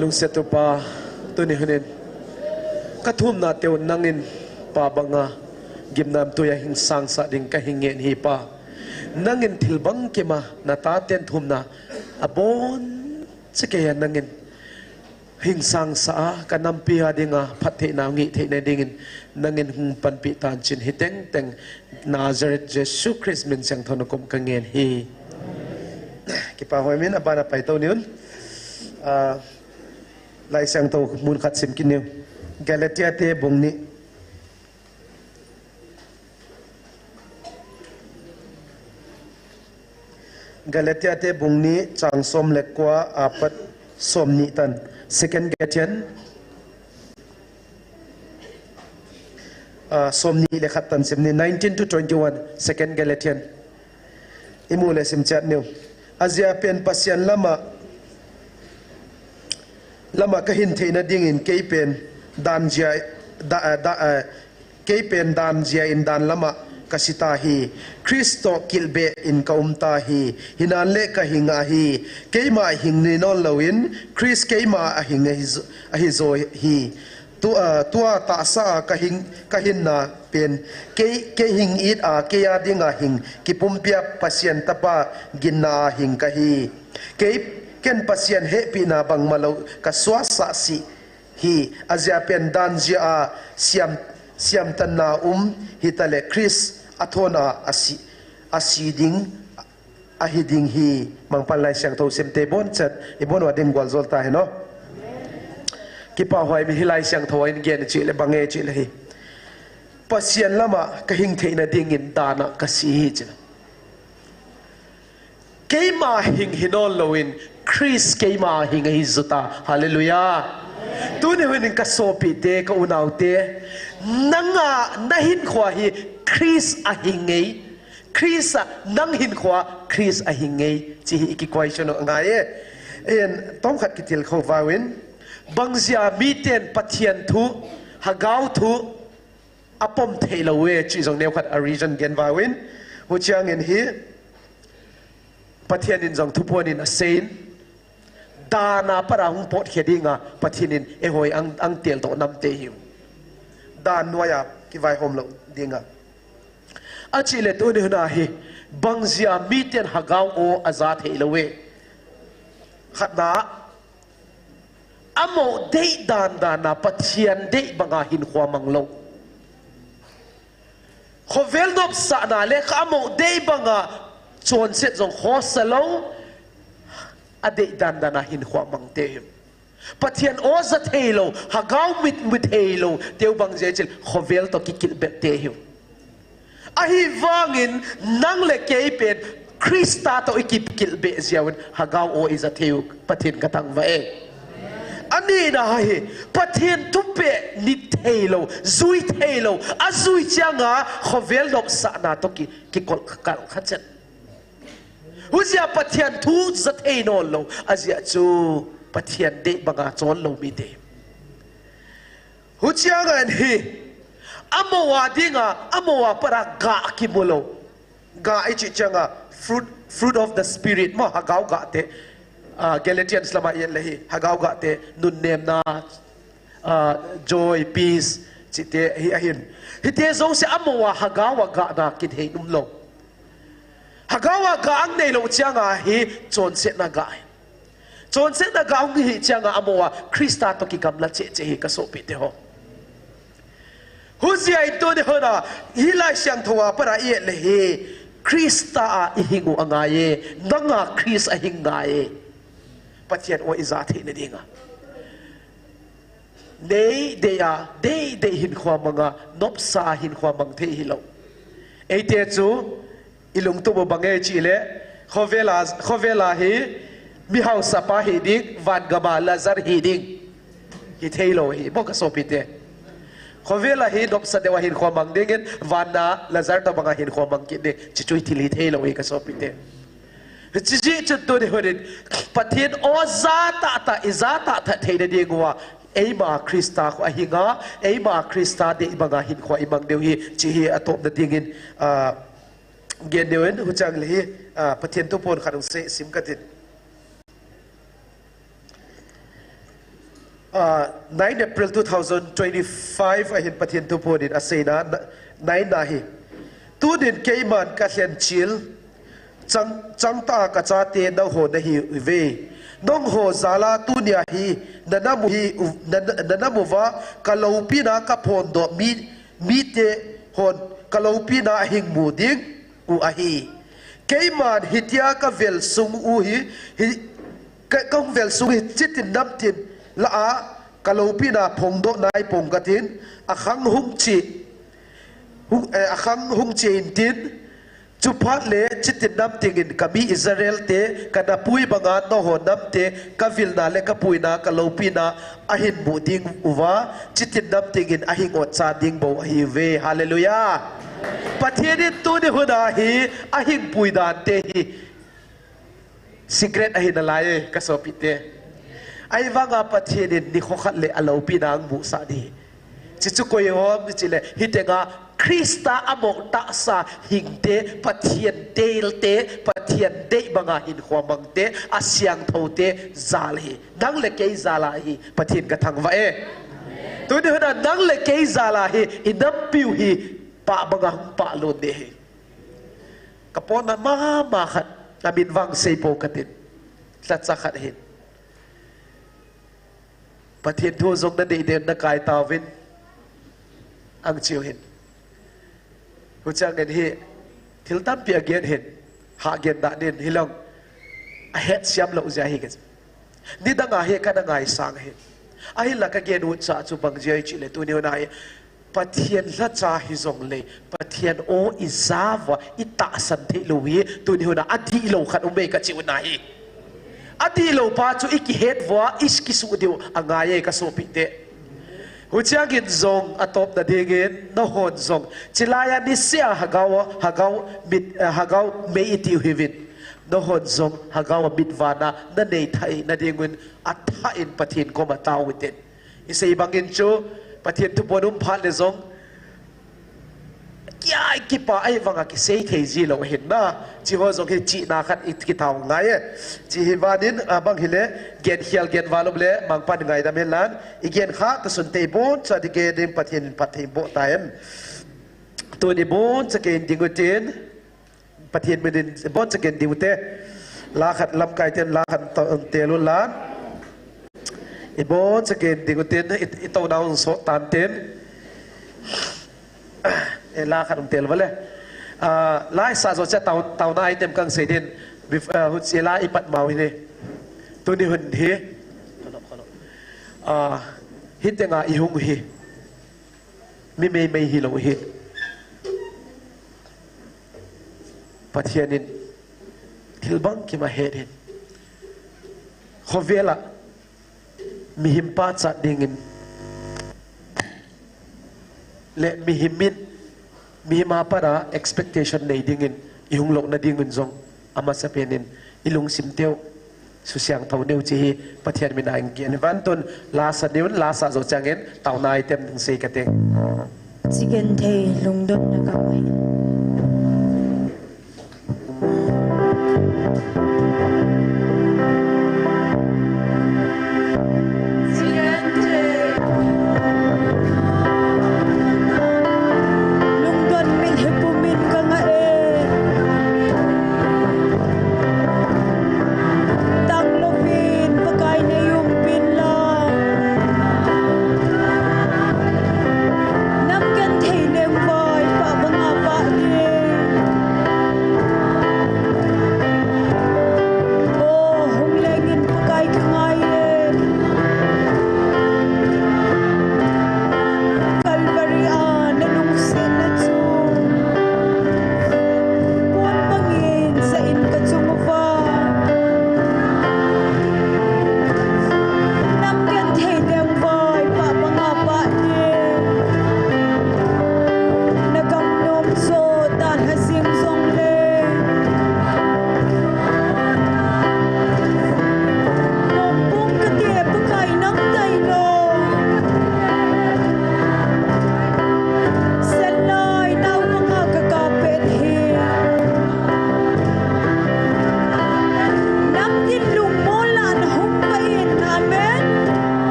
Lungset upa, tuni hunin ka thumna teu nangin pa banga gimnam tuia hingsang sa ding ka hing ngen hi pa. Nangin thil bangkima na taten thumna abon chakeiya nangin hingsang sa a ka nampi a dinga phattheina ngih theina dingin nangin hung panpi tan chin hi tengteng Nazareth Jesu Christ min siangthou na kom ka ngen hi. Kipa hoi min abana pai to niun. Ah, Lai Siangthou mun khat sim kit niu. Galatia te bung ni. Galatia te bung ni chang som le kua apat som ni tan. Second Galatian, ah, som ni le khat tan sim ni, nineteen to twenty-one, Second Galatian. Imu le sim chat niu. Ajeh a pen Pasian lama, lama kahin theina dingin kei pen dan jia, da, da, kei pen dan jia in dan lama kasita hi. Christ toh kilbeh in kaumta hi. Hinan le kahing ahi. Keima hing ni non loin Christ keima ahing ahi, ahi jo hi. Tu, ah, tua tahsa a kahing, kahinna pen, kei, kei hing it a, kei a dinga hing, kipumpia Pasian Tapa ginna a hing kahi. Kei, ken Pasian hehpihna bangma lou kasuasah si hi, ajeh a pen dan jia a siam, siamtanna um hitale Christ athon a asi, asi ding, ahi ding hi. Mangpan Laisiangthou simte bonchan, ibon uva ding gualjol ta hi no. Kipah hoi mi hi Laisiangthou a in gen chih le bang e chih le hi. Pasian lama kahing theina dingin dan a kasi hi chih. Keima hing hi non loin Christ keima hing ahi jo ta. Hallelujah. Tuni hun in kasopite, kaunaute, nanga, nahin khoa hi Christ ahing e. Christ a, nang hin khoa Christ ahing e, chih hi i kikoi chun angai e. En, tomkhat kitilkhou vauvin, bang jeh a miten Pathian thu, Hagau thu, apom thei lou e, chih jong neokhat a reason gen vauvin, huchiang in hi, Pathian in jong thuphon in aseiyin, dan a pat a hung pot khe dinga, Pathian in eihoi ang, ang tel doh nam te hiu. Dan nuai a kivaihom lou dinga. Achih le tuni hun a hi, bang jeh a miten Hagau o aja thei lou e. Khatna, amo dei dan dan a Pathian dei banga hin khoa mang lou. Khovel nopsahna le kha amo dei banga chonset jong khosa lou, adei dan dan a hin khoa mang te hiu. Pathian o ja thei lou, Hagau mit, mit thei lou, teu bang jeh chil, khovel toh kikilbeh te hiu. Ahivangin, nang le kei pen, Christa toh i kikilbeh jeh un, Hagau o i ja thei u, Pathian ka thangvah e. Anina hi, Pathian thupeh ni thei lou, jui thei lou, ajui chiang a, khovel nopsahna toh ki, kikol kal kha chet. Hujeh a Pathian thu ja thei non lou, ajeh chu Pathian dei banga chon lou mite. Huchiang a hi, amo a dinga, amo a pat a gah kimu lou. Gah i chih chiang a, fruit, fruit of the Spirit, mo Hagau gah te. Ah, Galatians lama i et le hi, Hagau gah te, nunnemna, ah, joy, peace, chihte hi ahin. Hite jouse amo a Hagau a gah na kithei um lou. Hagau a gah ang nei lou chiang a hi chonsetna gah hi. Chonsetna gah hung hi chiang a amo a Christa toh kigamla cheh cheh hi ka sopite ho. Hujeh in tuni hun a hi Laisiangthou a pat a i et le hi Christa a i hing u angai e, nanga Christ ahing ngai e. Pathian o i ja theina dinga. Nei dei a, dei dei hin khoa mang a, nopsa hin khoa mang thei hilou. Eite chu, i lungtup u bang e chih le, khovel a, khovel a hi, mi haosapa hi ding, van gam a Lazar hi ding. Hi thei lou hi, mo ka sopite. Khovel a hi, nopsa deu a hin khoa mang dingin, van a Lazar toh bang a hin khoa mang kit ding, chi chu hi thil hi thei lou hi ka sopite. Chi jeh chun tuni hun in, Pathian o ja tah tah, i ja tah tah theina ding uva, eima Christa khu ahing a, eima Christa dei banga hin khoa i mang diu hi, chi hi a topna dingin, ah, gen diu in, huchiang le hi, ah, Pathian thuphon khat hung sei sim ka tin. Ah, nine April two thousand twenty-five a hin Pathian thuphon in a seina, na, nine na hi. Tunin keiman ka lhenchil, chang, changtah a ka chate nangho nahi uve. Nangho jal a tunia hi, na nam u hi, u, na, na, na nam uva, ka loupina ka phondoh mi, mite hon ka loupina ahing mu ding u ahi. Keiman hitia ka vel sung u hi, hi, ka, ka vel sung hi chitin namtin lah a ka loupina phongdoh nai pong ka tin, a khang hung chi, hung, eh, a khang hung chi in tin, chu phat le chitin namtin in ka mi Israel te, ka napui banga nangho namte, ka vilna le ka puina, ka loupina, ahin mu ding uva, chitin namtin in ahing otcha ding bou ahi uve. Hallelujah. Pathian in tuni hun a hi, ahing pui dan te hi. Secret ahi nalai e, ka sopite. Ahivanga Pathen in nikho khat le aloupina ahung musah ding. Chuchu koi ham itileh, hitenga Christa amoh tahsa hingte, Pathen teilte, Pathen deibanga hinkho amangte, asiangthoute jal ahi. Nang le kei jal ahi, Pathen kathangvah e. Tuni huna nang le kei jal ahi, inampiu hi pah banga hung pah lhon ding ahi. Ka pona mama khat, amin vang seipou katin. Lhacha khat hin. Pathen thu jong nadei dei nakai tauvin. Ahung chiu hin. Huchiangin hi, thil tampi agen hin. Hah gen da nin hilou. Ahet siam lou jeh ahi kachi. Nidanga hi kana ngaisang hin. Ahinla kagen u cha chu bang jeh ahi chileh tuni huna hi. Pathen lhacha hijongleh, Pathen o ija uva, itahsan theilou hi, tuni huna adihlou khat um e kachi u ahi. Adihlou pa chu ikihet uva, ikisuh diu angai e ka sopite. Huchiangin jong atopna dingin, nahon jong. Chilaiya niseh a hagao, hagao mit, eh, hagao mei iti u hiuvin. Nahon jong, hagao a mit vana, nanei theina dingun, athah in Pathen koma tao u hitin. Isei bangin chu, Pathen thupon um phat le jong, kia kipa ahivanga kisei thei jilou hin na, chiho jong hi chihna khat i kitao ngai e. Chi hi vanin, abang hile, gen khial gen valum le, mangpan ngaidam hilan, igen kha, kasun tei bon, cha di ge ding Pathen in phatthei boh tahen. Tuni bon, cha ke in ding utin, Pathen minin, ibon chakin ding ute. La khat lamkai ten, la khat to-, tel u lan. Ibon chakin ding uten, it-, ito na un so tan ten. E la khat um tel vale. Ah, la isa jo cha tau, tau na item kang sei din. Bef-, ah, hun si la ipat mau hi ne. Tuni hun hi. Ah, hitenga ihung hi. Mi meimei hilou hi. Pathen in thil bangkim ahet hin. Khovel a mihem pachat dingin le mihem in, mihem a pat a expectation nei dingin ihung louna dingun jong amasapen in ilungsim teu. Susiangthou neu chi hi Pathen mina in gen. Vantun lasa neun, lasa jo changin taona item ding sei kate. Chigenthei lungdonna kamu hi. Lungdon mitlhi pumin kangah e. Tanglouvin Pakai neiumpi inlang. Nam genthei lengvai pah banga pah ding.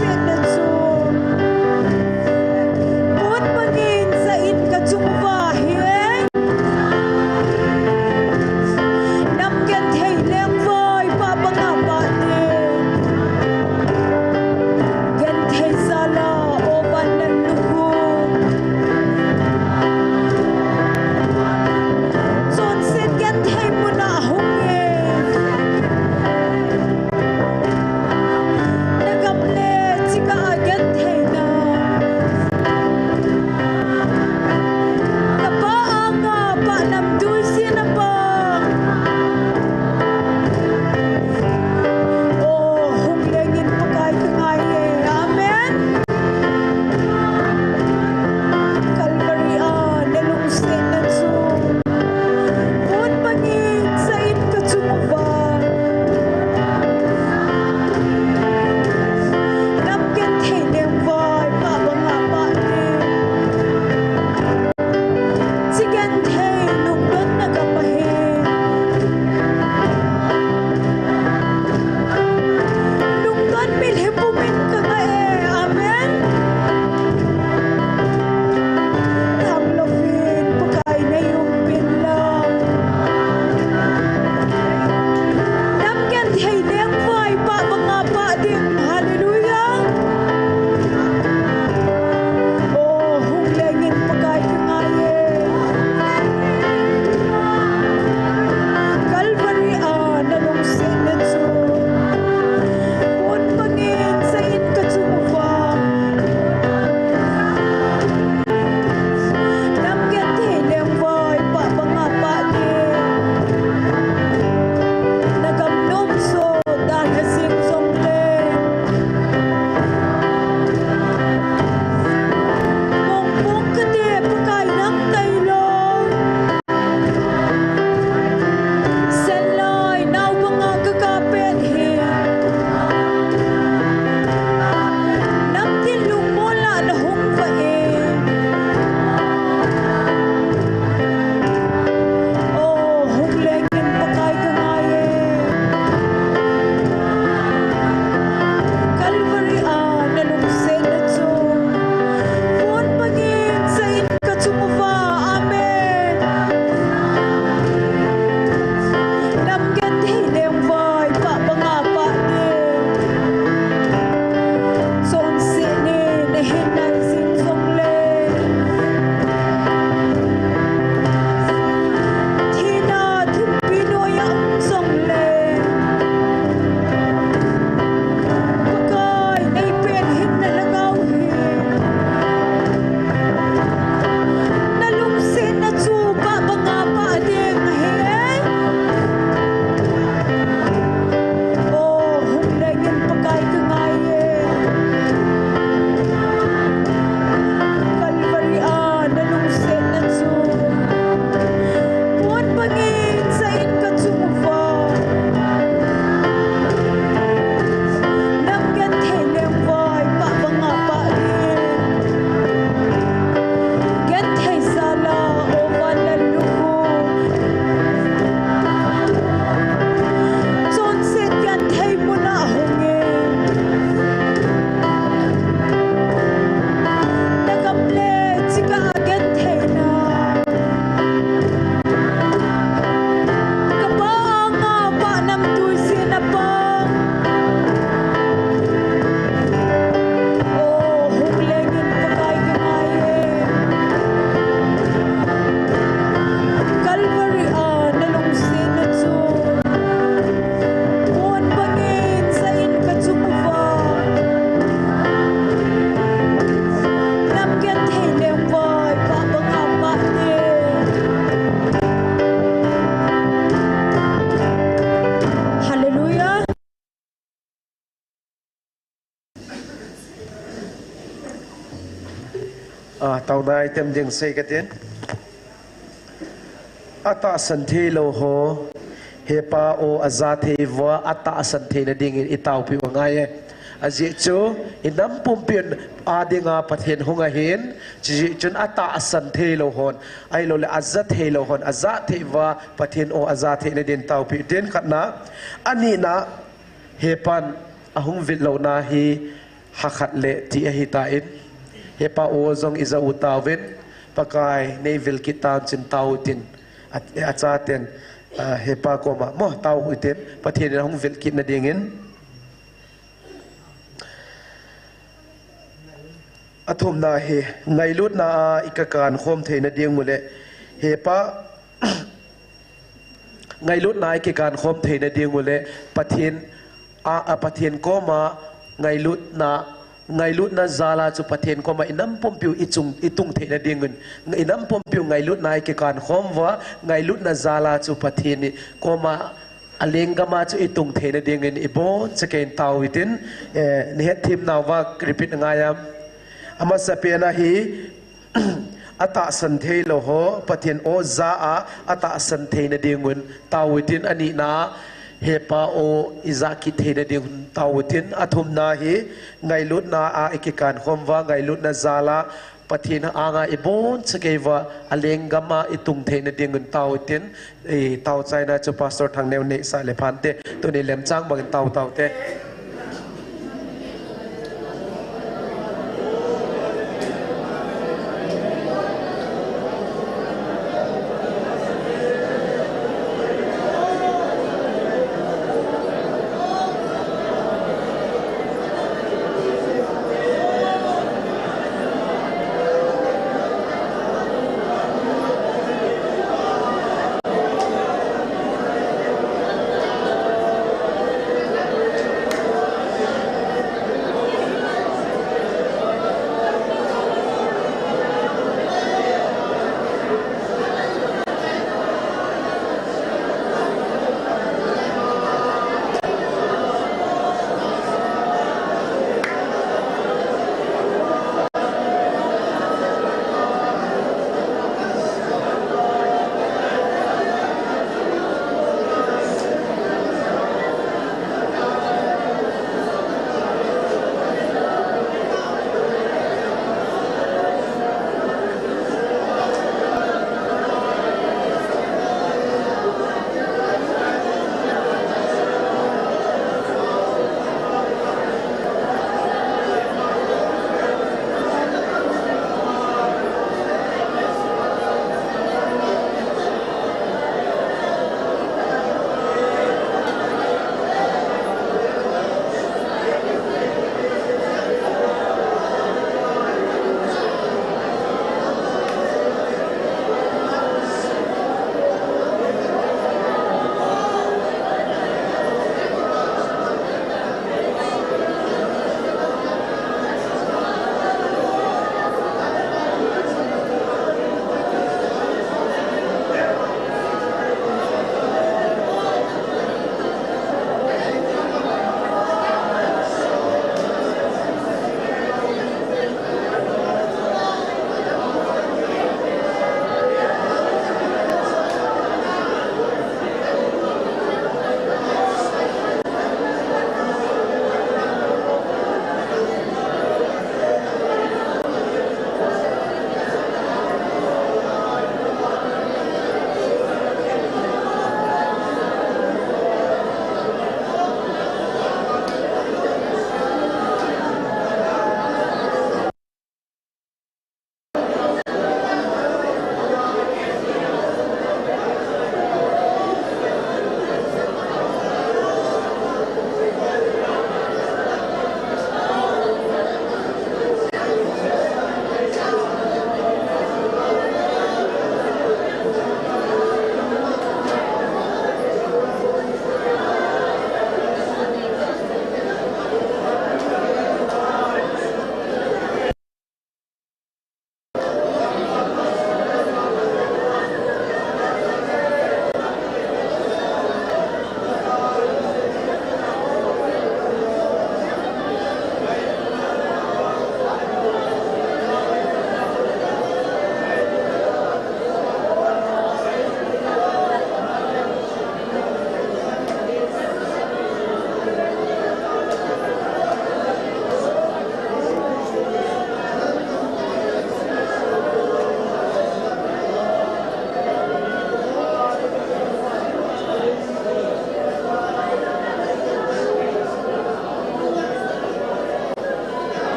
lungsetna chu pon bangin ja in kachung uva ahi. Nam genthei lengvai pah banga pah ding. Genthei jal a, o van lallukhu. Chonset genthei mun a hung e. Na gam le chika a gentheina. Ka pa anga pah namtui sina pa. O, hung lengin Pakai ka ngai e. Amen. Calvary a na lungsetna chu pon bangin ja in kachung uva. Nam genthei lengvai pah banga pah ding. Chi genthei lungdonna gam ahi. Lungdon mitlhi pumin ka ngai e. Amen. Tanglouvin Pakai na um pin lang. Nam genthei lengvai pah banga pah ding. Hallelujah. O, hung lengin Pakai ka ngai e. Calvary a na lungsetna chu pon bangin ja in kachung uva. Nam genthei lengvai pah banga pah ding. Na gam nom so dan a jing jongle. Mongpong kate Pakai nang tailou. Senlai nao banga ka kap pen hi. Nam thinlung mol a na hung uva e. O, hung lengin Pakai ka ngai e. Calvary a na lungsetna chu pon bangin ja in kachung uva. Amen. Nam genthei lengvai pah banga pah ding. Chonset ni na hin nai jing jongle. Thina thimpi noiya um jongle. Pakai, nei pen hin na lhagao hi. Na lungsetna chu pah banga pah ding ahi e. O, hung lengin Pakai ka ngai e. Calvary a na lungsetna chu pon bangin ja in kachung uva. Nam genthei lengvai pah banga pah ding. Genthei jal a, o van lallukhu. Chonset genthei mun a hung e. Na gam le chika a gentheina. Ka pa anga pah namtui sina pa. O, hung lengin Pakai ka ngai e. Calvary a na lungsetna chu pon bangin ja in kachung uva. Nam genthei lengvai pah banga pah ding. Hallelujah. A, taona item ding sei katin. Atahsan theilou ho, he pa o aja thei uva, atahsan theina dingin itaopiu angai e. Ajeh chu, inam pumpin a dinga Pathen hung ahin, chujeh chun atahsan theilou hon, ahilouleh aja theilou hon, aja thei uva, Pathen o aja theina din taopiu tin khatna, anina, he pan ahung vil louna hi, Hakhat le ti ahi tan, hepa o jong ija u tauvin, Pakai nei vil kit tan chin tau tin, a, achaten, a, hepa koma mo tau u tin, Pathen in ahung vil kit nadingin. Athumna hi, ngailutna a i kakan khom theina ding u le, hepa, ngailutna a i kakan khom theina ding u le, Pathen, a, a Pathen koma ngailutna, ngailutna jala chu Pathen koma i nampumpiu i chung, i tung theina dingun, i nampumpiu ngailutna a i kakan khom uva, ngailutna jala chu Pathen i koma alenggam a chu i tung theina dingin i boncha keiyin tau u tin, eh, ni het thim nauva repeat ngai am. Amasapen a hi, atahsan theilou ho, Pathen o ja a, atahsan theina dingun tau u tin, anina, hepa o i ja kit theina dingun tau u tin, athumna hi, ngailutna a i kakan khom uva, ngailutna jala, Pathen anga i boncha kei uva, alenggam a i tung theina dingun tau u tin, i tau chaina chu Pastor Thangneo nei sa le phante, tuni lemchang bangin tau tau te.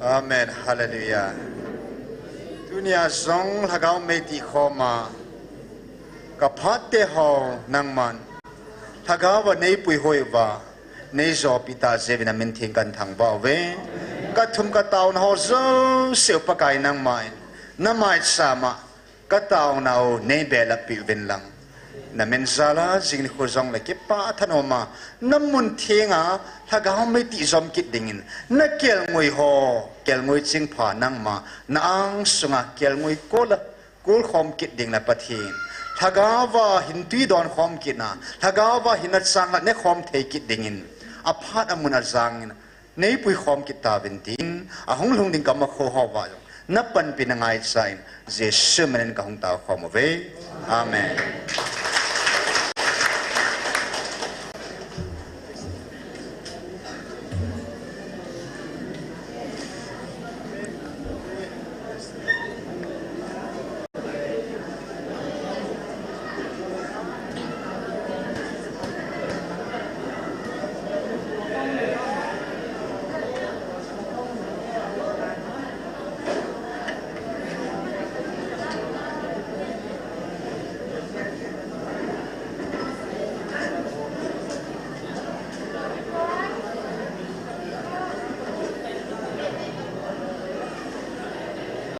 Amen. Hallelujah. Tunia jong lhagao mei tih khoma kaphat te ho nangman lhagao va neipui hoi va neijopi ta jeh uvin namin theng kathangvah uve. Kathum kataona ho jouse Pakai nangman namai chama kataona u neibelap pi uvin lang. Namin jala jing nikho jongle kipah thanoma namun thenga lhagao mei tih jom kit dingin nakelngoi ho, kelngoi chingpha nangma na angsunga kelngoi kola kulkhom kit ding na Pathen. Lhagao va hin tui donkhom kit na, lhagao va hin achang la nekhom thei kit dingin aphat amun ajangin neipui khom kit tauvin tin, ahung lhung ding kamakho ho va jong napanpi na ngaichain, Jesu minin kahung taokhom uve. Amen.